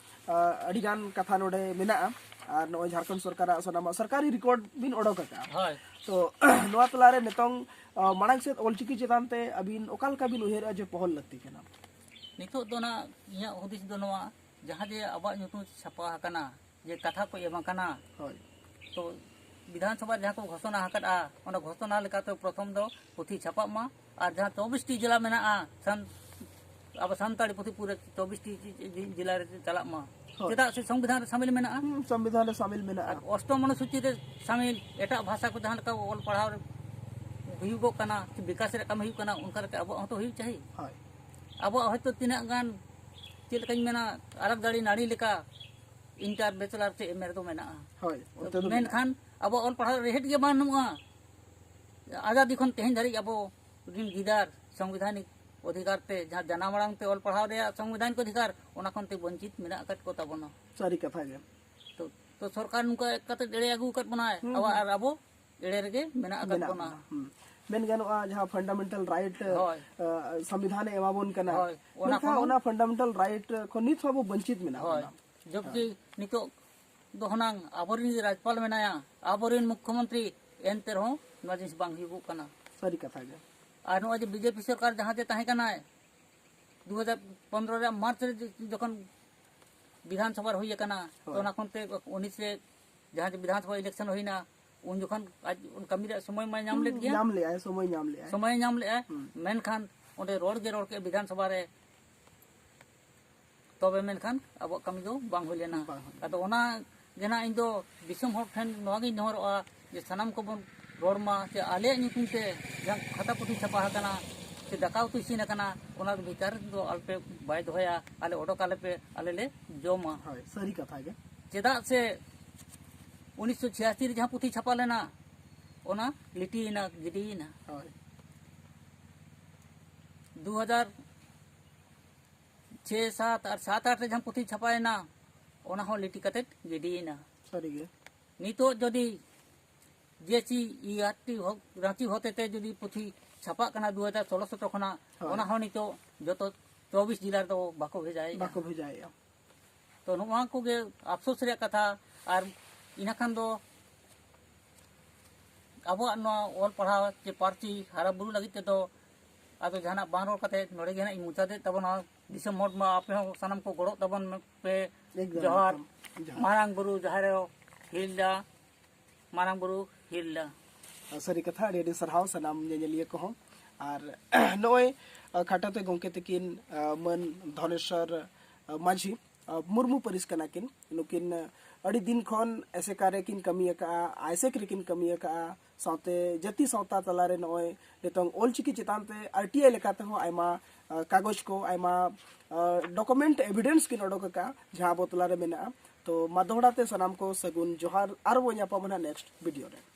ᱮ, ᱟᱹᱰᱤᱜᱟᱱ ᱠᱟᱛᱷᱟ ᱱᱚᱰᱮ ᱢᱮᱱᱟᱜᱼᱟ᱾ ᱟᱨ ᱱᱚᱜᱼᱚᱭ ᱡᱷᱟᱲᱠᱷᱚᱸᱰ ᱥᱚᱨᱠᱟᱨᱟᱜ ᱥᱟᱱᱟᱢᱟᱜ ᱥᱚᱨᱠᱟᱨᱤ ᱨᱮᱠᱚᱨᱰ ᱵᱤᱱ ᱚᱰᱚᱠ ᱟᱠᱟᱫᱼᱟ᱾ ᱦᱳᱭ᱾ ᱛᱚ, ᱱᱚᱣᱟ ᱛᱟᱞᱟᱨᱮ ᱱᱤᱛᱚᱝ, ᱮ, ᱢᱟᱲᱟᱝ ᱥᱮᱫ ᱚᱞᱪᱤᱠᱤ ᱪᱮᱛᱟᱱ ᱛᱮ ᱟᱹᱵᱤᱱ ᱚᱠᱟ ᱞᱮᱠᱟ ᱵᱤᱱ ᱩᱭᱦᱟᱹᱨᱮᱜᱼᱟ ᱡᱮ ᱯᱚᱦᱚᱞ ᱞᱟᱹᱠᱛᱤ ᱠᱟᱱᱟ? ᱱᱤᱛᱚᱜ ᱫᱚ ᱱᱟᱜ ᱤᱧᱟᱹᱜ ᱦᱩᱫᱤᱥ ᱫᱚ ᱱᱚᱣᱟ, ᱡᱟᱦᱟᱸ ᱡᱮ ᱟᱵᱚᱣᱟᱜ ᱧᱩᱛᱩᱢ ᱪᱷᱟᱯᱟ ᱟᱠᱟᱱᱟ, ᱡᱮ ᱠᱟᱛᱷᱟ ᱠᱚ ᱮᱢ ᱟᱠᱟᱱᱟ, ᱦᱳᱭ᱾ ᱛᱚ ᱵᱤᱫᱷᱟᱱ ᱥᱚᱵᱷᱟ ᱨᱮ ᱡᱟᱦᱟᱸ ᱠᱚ ᱜᱷᱳᱥᱚᱱᱟ ᱟᱠᱟᱫᱼᱟ, ᱚᱱᱟ ᱜᱷᱳᱥᱚᱱᱟ ᱞᱮᱠᱟᱛᱮ ᱯᱨᱚᱛᱷᱚᱢ ᱫᱚ ᱯᱩᱛᱷᱤ ᱪᱷᱟᱯᱟᱜ ᱢᱟ, ᱟᱨ ᱡᱟᱦᱟᱸ ᱪᱚᱵᱵᱤᱥ ᱴᱤ ᱡᱮᱞᱟ ᱢᱮᱱᱟᱜᱼᱟ, ᱥᱟᱱ-, ᱟᱵᱚ ᱥᱟᱱᱛᱟᱲᱤ ᱯᱩᱛᱷᱤ ᱯᱩᱨᱟᱹ ᱪᱚᱵᱵᱤᱥ ᱴᱤ ᱡᱮ-, ᱡᱮᱞᱟ ᱨᱮ ᱪᱟᱞᱟᱜ ᱢᱟ᱾ ᱦᱳᱭ᱾ ᱪᱮᱫᱟᱜ ᱥᱮ ᱥᱚᱝᱵᱤᱫᱷᱟᱱ ᱨᱮ ᱥᱟᱢᱤᱞ ᱢᱮᱱᱟᱜᱼᱟ᱾ ᱦᱩᱸ, ᱥᱚᱝᱵᱤᱫᱷᱟᱱ ᱨᱮ ᱥᱟᱢᱤᱞ ᱢᱮᱱᱟᱜᱼᱟ᱾ ᱟᱨ ᱚᱥᱴᱚᱢ ᱚᱱᱩᱥᱩᱪᱤ ᱨᱮ ᱥᱟᱢᱤᱞ, ᱮᱴᱟᱜ ᱵᱷᱟᱥᱟ ᱠᱚ ᱡᱟᱦᱟᱸ ᱞᱮᱠᱟ ᱚᱞ ᱯᱟᱲᱦᱟᱣ ᱨᱮ ᱦᱩᱭᱩᱜᱚᱜ ᱠᱟᱱᱟ, ᱥᱮ ᱵᱤᱠᱟᱥ ᱨᱮᱭᱟᱜ ᱠᱟᱹᱢᱤ ᱦᱩᱭᱩᱜ ᱠᱟᱱᱟ, ᱚᱱᱠᱟ ᱞᱮᱠᱟ ᱟᱵᱚᱣᱟᱜ ᱦᱚᱸᱛᱚ ᱦᱩᱭᱩᱜ ᱪᱟᱹᱦᱤ᱾ ᱦᱳᱭ᱾ ᱟᱵᱚᱣᱟᱜ ᱦᱚᱭᱛᱳ ᱛᱤᱱᱟᱹᱜ ᱜᱟᱱ, ᱪᱮᱫ ᱞᱮᱠᱟᱧ ᱢᱮᱱᱟ, ᱟᱨᱟᱜ ᱫᱟᱲᱮ ᱱᱟᱹᱲᱤ ᱞᱮᱠᱟ ᱤᱱᱴᱟᱨ, ᱵᱮᱪᱮᱞᱟᱨ ᱥᱮ ᱮᱢ ᱮ ᱨᱮᱫᱚ ᱢᱮᱱᱟᱜᱼᱟ᱾ ᱦᱳᱭ, ᱚᱱᱛᱮ ᱫᱚ ᱢᱮᱱᱠᱷᱟᱱ ᱟᱵᱚᱣᱟᱜ ᱚᱞ ᱯᱟᱲᱦᱟᱣ ᱨᱮᱦᱮᱫ ᱜᱮ ᱵᱟᱹᱱᱩᱜᱼᱟ᱾ ᱟᱡᱟᱫᱤ ᱠᱷᱚᱱ ᱛᱮᱦᱮᱧ ᱫᱷᱟᱹᱨᱤᱡ ᱟᱵᱚ ᱨᱤᱱ ᱜᱤᱫᱟᱹᱨ ᱥᱚᱝᱵᱤᱫᱷᱟᱱᱤᱠ ᱚᱫᱷᱤᱠᱟᱨ ᱛᱮ, ᱡᱟᱦᱟᱸ ᱡᱟᱱᱟᱢ ᱟᱲᱟᱝ ᱛᱮ ᱚᱞ ᱯᱟᱲᱦᱟᱣ ᱨᱮᱭᱟᱜ ᱥᱚᱝᱵᱤᱫᱷᱟᱱᱤᱠ ᱚᱫᱷᱤᱠᱟᱨ, ᱚᱱᱟ ᱠᱷᱚᱱ ᱛᱮ ᱵᱚᱧᱪᱤᱛ ᱢᱮᱱᱟᱜ ᱟᱠᱟᱫ ᱠᱚ ᱛᱟᱵᱚᱱᱟ᱾ ᱥᱟᱹᱨᱤ ᱠᱟᱛᱷᱟ ᱜᱮ᱾ ᱛᱚ, ᱛᱚ ᱥᱚᱨᱠᱟᱨ ᱱᱚᱝᱠᱟ ᱠᱟᱛᱮ ᱮᱲᱮ ᱟᱹᱜᱩ ᱟᱠᱟᱫ ᱵᱚᱱᱟᱭ, ᱦᱩᱸ, ᱟᱵᱚ, ᱦᱩᱸ᱾ ᱟᱨ ᱟᱵᱚ ᱮᱲᱮ ᱨᱮᱜᱮ ᱢᱮᱱᱟᱜ ᱟᱠᱟᱫ ᱢᱮᱱᱟᱜ ᱵᱚᱱᱟ᱾ ᱵᱚᱱᱟ᱾ ᱦᱩᱸ᱾ ᱢᱮᱱ ᱜᱟᱱᱚᱜᱼᱟ, ᱡᱟᱦᱟᱸ ᱯᱷᱟᱱᱰᱟᱢᱮᱱᱴᱟᱞ ᱨᱟᱭᱤᱴ, ᱦᱳᱭ᱾ ᱟ, ᱥᱚᱝᱵᱤᱫᱷᱟᱱᱮ ᱮᱢᱟ ᱵᱚᱱ ᱠᱟᱱᱟ, ᱦᱳᱭ, ᱚᱱᱟ ᱢᱮᱱᱠᱷᱟᱱ ᱠᱷᱚᱱ ᱚᱱᱟ ᱯᱷᱟᱱᱰᱟᱢᱮᱱᱴᱟᱞ ᱨᱟᱭᱤᱴ ᱠᱷᱚᱱ ᱱᱤᱛ ᱦᱚᱸ ᱟᱵᱚ ᱵᱚᱧᱪᱤᱛ ᱢᱮᱱᱟᱜ ᱦᱳᱭ᱾ ᱵᱚᱱᱟ᱾ ᱡᱚᱵᱠᱤ ᱦᱳᱭ᱾ ᱱᱤᱛᱚᱜ ᱫᱚ ᱦᱩᱱᱟᱹᱝ ᱟᱵᱚᱨᱮᱱ ᱨᱟᱡᱽᱯᱟᱞ ᱢᱮᱱᱟᱭᱟ, ᱟᱵᱚᱨᱮᱱ ᱢᱩᱠᱠᱷᱚᱢᱚᱱᱛᱨᱤ, ᱮᱱᱛᱮ ᱨᱮᱦᱚᱸ ᱱᱚᱣᱟ ᱡᱤᱱᱤᱥ ᱵᱟᱝ ᱦᱩᱭᱩᱜᱚᱜ ᱠᱟᱱᱟ᱾ ᱥᱟᱹᱨᱤ ᱠᱟᱛᱷᱟ ᱜᱮ᱾ ᱟᱨ ᱱᱚᱜᱼᱚᱭ ᱡᱮ ᱵᱤ ᱡᱮ ᱯᱤ ᱥᱚᱨᱠᱟᱨ ᱡᱟᱦᱟᱸ ᱡᱮ ᱛᱟᱦᱮᱸ ᱠᱟᱱᱟᱭ, ᱫᱩ ᱦᱟᱡᱟᱨ ᱯᱚᱱᱨᱚ ᱨᱮᱭᱟᱜ ᱢᱟᱨᱪ ᱨᱮ ᱡᱚᱠᱷᱚᱱ ᱵᱤᱫᱷᱟᱱ ᱥᱚᱵᱷᱟ ᱨᱮ ᱦᱩᱭ ᱟᱠᱟᱱᱟ, ᱛᱚ ᱦᱳᱭ᱾ ᱚᱱᱟ ᱠᱷᱚᱱ ᱛᱮ ᱩᱱᱤᱥ ᱨᱮ ᱡᱟᱦᱟᱸ ᱡᱮ ᱵᱤᱫᱷᱟᱱ ᱥᱚᱵᱷᱟ ᱤᱞᱮᱠᱥᱚᱱ ᱦᱩᱭᱱᱟ, ᱩᱱ ᱡᱚᱠᱷᱚᱱ ᱟᱡ ᱠᱟᱹᱢᱤ ᱨᱮᱭᱟᱜ ᱥᱚᱢᱚᱭ ᱢᱟᱭ ᱧᱟᱢ ᱞᱮᱫ ᱜᱮᱭᱟ᱾ ᱧᱟᱢ ᱞᱮᱜᱼᱟᱭ, ᱥᱚᱢᱚᱭ ᱧᱟᱢ ᱞᱮᱜᱼᱟᱭ᱾ ᱥᱚᱢᱚᱭᱮ ᱧᱟᱢ ᱞᱮᱜᱼᱟ, ᱦᱩᱸ᱾ ᱢᱮᱱᱠᱷᱟᱱ ᱚᱸᱰᱮ ᱨᱚᱲ ᱜᱮ ᱨᱚᱲ ᱠᱮᱫ ᱵᱤᱫᱷᱟᱱ ᱥᱚᱵᱷᱟ ᱨᱮ, ᱛᱚᱵᱮ ᱢᱮᱱᱠᱷᱟᱱ ᱟᱵᱚᱣᱟᱜ ᱠᱟᱹᱢᱤ ᱫᱚ ᱵᱟᱝ ᱦᱩᱭ ᱞᱮᱱᱟ᱾ ᱵᱟᱝ ᱦᱩᱭ ᱞᱮᱱᱟ᱾ ᱟᱫᱚ ᱚᱱᱟ ᱜᱮ ᱱᱟᱜ ᱤᱧ ᱫᱚ ᱫᱤᱥᱚᱢ ᱦᱚᱲ ᱴᱷᱮᱱ ᱱᱚᱣᱟ ᱜᱤᱧ ᱱᱮᱦᱚᱨᱚᱜᱼᱟ ᱡᱮ ᱥᱟᱱᱟᱢ ᱠᱚᱵᱚᱱ ᱨᱚᱲ ᱢᱟ, ᱥᱮ ᱟᱞᱮᱭᱟᱜ ᱧᱩᱛᱩᱢ ᱛᱮ ᱡᱟᱦᱟᱸ ᱠᱷᱟᱛᱟ ᱯᱩᱛᱷᱤ ᱪᱷᱟᱯᱟ ᱟᱠᱟᱱᱟ, ᱥᱮ ᱫᱟᱠᱟ ᱩᱛᱩ ᱤᱥᱤᱱ ᱟᱠᱟᱱᱟ, ᱚᱱᱟ ᱫᱚ ᱵᱷᱮᱠᱟᱨ ᱫᱚ ᱟᱞᱚᱯᱮ ᱵᱟᱭ ᱫᱚᱦᱚᱭᱟ, ᱟᱞᱮ ᱚᱰᱚᱠ ᱟᱞᱮ ᱯᱮ, ᱟᱞᱮ ᱞᱮ ᱡᱚᱢᱟ᱾ ᱦᱳᱭ, ᱥᱟᱹᱨᱤ ᱠᱟᱛᱷᱟ ᱜᱮ᱾ ᱪᱮᱫᱟᱜ ᱥᱮ ᱩᱱᱤᱥᱥᱚ ᱪᱷᱤᱭᱟᱥᱤ ᱨᱮ ᱡᱟᱦᱟᱸ ᱯᱩᱛᱷᱤ ᱪᱷᱟᱯᱟ ᱞᱮᱱᱟ, ᱚᱱᱟ ᱞᱤᱴᱤᱭᱮᱱᱟ, ᱜᱤᱰᱤᱭᱮᱱᱟ᱾ ᱦᱳᱭ᱾ ᱫᱩ ᱦᱟᱡᱟᱨ ᱪᱷᱮ ᱥᱟᱛ ᱟᱨ ᱥᱟᱛ ᱟᱴ ᱨᱮ ᱡᱟᱦᱟᱸ ᱯᱩᱛᱷᱤ ᱪᱷᱟᱯᱟᱭᱮᱱᱟ, ᱚᱱᱟ ᱦᱚᱸ ᱞᱤᱴᱤ ᱠᱟᱛᱮ ᱜᱤᱰᱤᱭᱮᱱᱟ᱾ ᱥᱟᱹᱨᱤᱜᱮ᱾ ᱱᱤᱛᱚᱜ ᱡᱩᱫᱤ ᱡᱮ ᱪᱤ ᱤᱭᱟᱨᱴᱤ ᱦᱚ- ᱨᱟᱸᱪᱤ ᱦᱚᱛᱮᱛᱮ ᱡᱩᱫᱤ ᱯᱩᱛᱷᱤ ᱪᱷᱟᱯᱟᱜ ᱠᱟᱱᱟ ᱫᱩ ᱦᱟᱡᱟᱨ ᱥᱚᱞᱚ ᱥᱚᱛᱨᱚ ᱠᱷᱚᱱᱟᱜ, ᱦᱳᱭ᱾ ᱚᱱᱟ ᱦᱚᱸ ᱱᱤᱛᱚᱜ ᱡᱚᱛᱚ ᱪᱚᱵᱵᱤᱥ ᱡᱮᱞᱟ ᱨᱮᱫᱚ ᱵᱟᱠᱚ ᱵᱷᱮᱡᱟᱭᱮᱫᱼᱟ᱾ ᱵᱟᱠᱚ ᱵᱷᱮᱡᱟᱭᱮᱫᱼᱟ᱾ ᱛᱚ ᱱᱚᱣᱟ ᱠᱚᱜᱮ ᱟᱯᱥᱳᱥ ᱨᱮᱭᱟᱜ ᱠᱟᱛᱷᱟ᱾ ᱟᱨ ᱤᱱᱟᱹ ᱠᱷᱟᱱ ᱫᱚ ᱟᱵᱚᱣᱟᱜ ᱱᱚᱣᱟ ᱚᱞ ᱯᱟᱲᱦᱟᱣ ᱪᱮ ᱯᱟᱹᱨᱥᱤ ᱦᱟᱨᱟ ᱵᱩᱨᱩ ᱞᱟᱹᱜᱤᱫ ᱛᱮᱫᱚ ᱟᱫᱚ ᱡᱟᱦᱟᱱᱟᱜ ᱵᱟᱝ ᱨᱚᱲ ᱠᱟᱛᱮ ᱱᱚᱰᱮ ᱜᱮ ᱦᱟᱸᱜ ᱤᱧ ᱢᱩᱪᱟᱹᱫᱮᱫ ᱛᱟᱵᱚᱱᱟ᱾ ᱫᱤᱥᱚᱢ ᱦᱚᱲ ᱢᱟ ᱟᱯᱮ ᱦᱚᱸ ᱥᱟᱱᱟᱢ ᱠᱚ ᱜᱚᱲᱚᱜ ᱛᱟᱵᱚᱱ ᱯᱮ᱾ ᱮᱠᱫᱚᱢ, ᱡᱚᱦᱟᱨ᱾ ᱮᱠᱫᱚᱢ᱾ ᱡᱚᱦᱟᱨ᱾ ᱢᱟᱨᱟᱝ ᱵᱩᱨᱩ ᱡᱟᱦᱮᱨ ᱟᱭᱳ ᱦᱤᱨᱞᱟ, ᱢᱟᱨᱟᱝ ᱵᱩᱨᱩ ᱦᱤᱨᱞᱟ᱾ ᱥᱟᱹᱨᱤ ᱠᱟᱛᱷᱟ, ᱟᱹᱰᱤ ᱟᱹᱰᱤ ᱥᱟᱨᱦᱟᱣ ᱥᱟᱱᱟᱢ ᱧᱮᱧᱮᱞᱤᱭᱟᱹ ᱠᱚᱦᱚᱸ᱾ ᱟᱨ ᱱᱚᱜᱼᱚᱭ ᱠᱷᱟᱴᱚ ᱛᱮ ᱜᱚᱢᱠᱮ ᱛᱟᱹᱠᱤᱱ ᱢᱟᱹᱱ ᱫᱷᱚᱱᱮᱥᱚᱨ ᱢᱟᱹᱡᱷᱤ ᱢᱩᱨᱢᱩ ᱯᱟᱹᱨᱤᱥ ᱠᱟᱱᱟ ᱠᱤᱱ᱾ ᱱᱩᱠᱤᱱ ᱟᱹᱰᱤ ᱫᱤᱱ ᱠᱷᱚᱱ ᱮᱥᱮᱠᱟ ᱨᱮᱠᱤᱱ ᱠᱟᱹᱢᱤ ᱟᱠᱟᱫᱼᱟ, ᱟᱭᱥᱮᱠ ᱨᱮᱠᱤᱱ ᱠᱟᱹᱢᱤ ᱟᱠᱟᱫᱼᱟ, ᱥᱟᱶᱛᱮ ᱡᱟᱹᱛᱤ ᱥᱟᱶᱛᱟ ᱛᱟᱞᱟᱨᱮ ᱱᱚᱜᱼᱚᱭ ᱱᱤᱛᱚᱝ ᱚᱞᱪᱤᱠᱤ ᱪᱮᱛᱟᱱ ᱛᱮ ᱟᱨ ᱴᱤ ᱟᱭ ᱞᱮᱠᱟ ᱛᱮᱦᱚᱸ ᱟᱭᱢᱟ ᱠᱟᱜᱚᱡᱽ ᱠᱚ, ᱟᱭᱢᱟ ᱰᱚᱠᱩᱢᱮᱱᱴ ᱮᱵᱷᱤᱰᱮᱱᱥ ᱠᱤᱱ ᱚᱰᱚᱠ ᱟᱠᱟᱫᱼᱟ, ᱡᱟᱦᱟᱸ ᱟᱵᱚ ᱛᱟᱞᱟᱨᱮ ᱢᱮᱱᱟᱜᱼᱟ᱾ ᱛᱚ ᱢᱟ ᱫᱚᱦᱲᱟ ᱛᱮ ᱥᱟᱱᱟᱢ ᱠᱚ ᱥᱟᱹᱜᱩᱱ ᱡᱚᱦᱟᱨ, ᱟᱨ ᱵᱚᱱ ᱧᱟᱯᱟᱢᱟ ᱱᱟᱦᱟᱜ ᱱᱮᱠᱥᱴ ᱵᱷᱤᱰᱤᱭᱳ ᱨᱮ᱾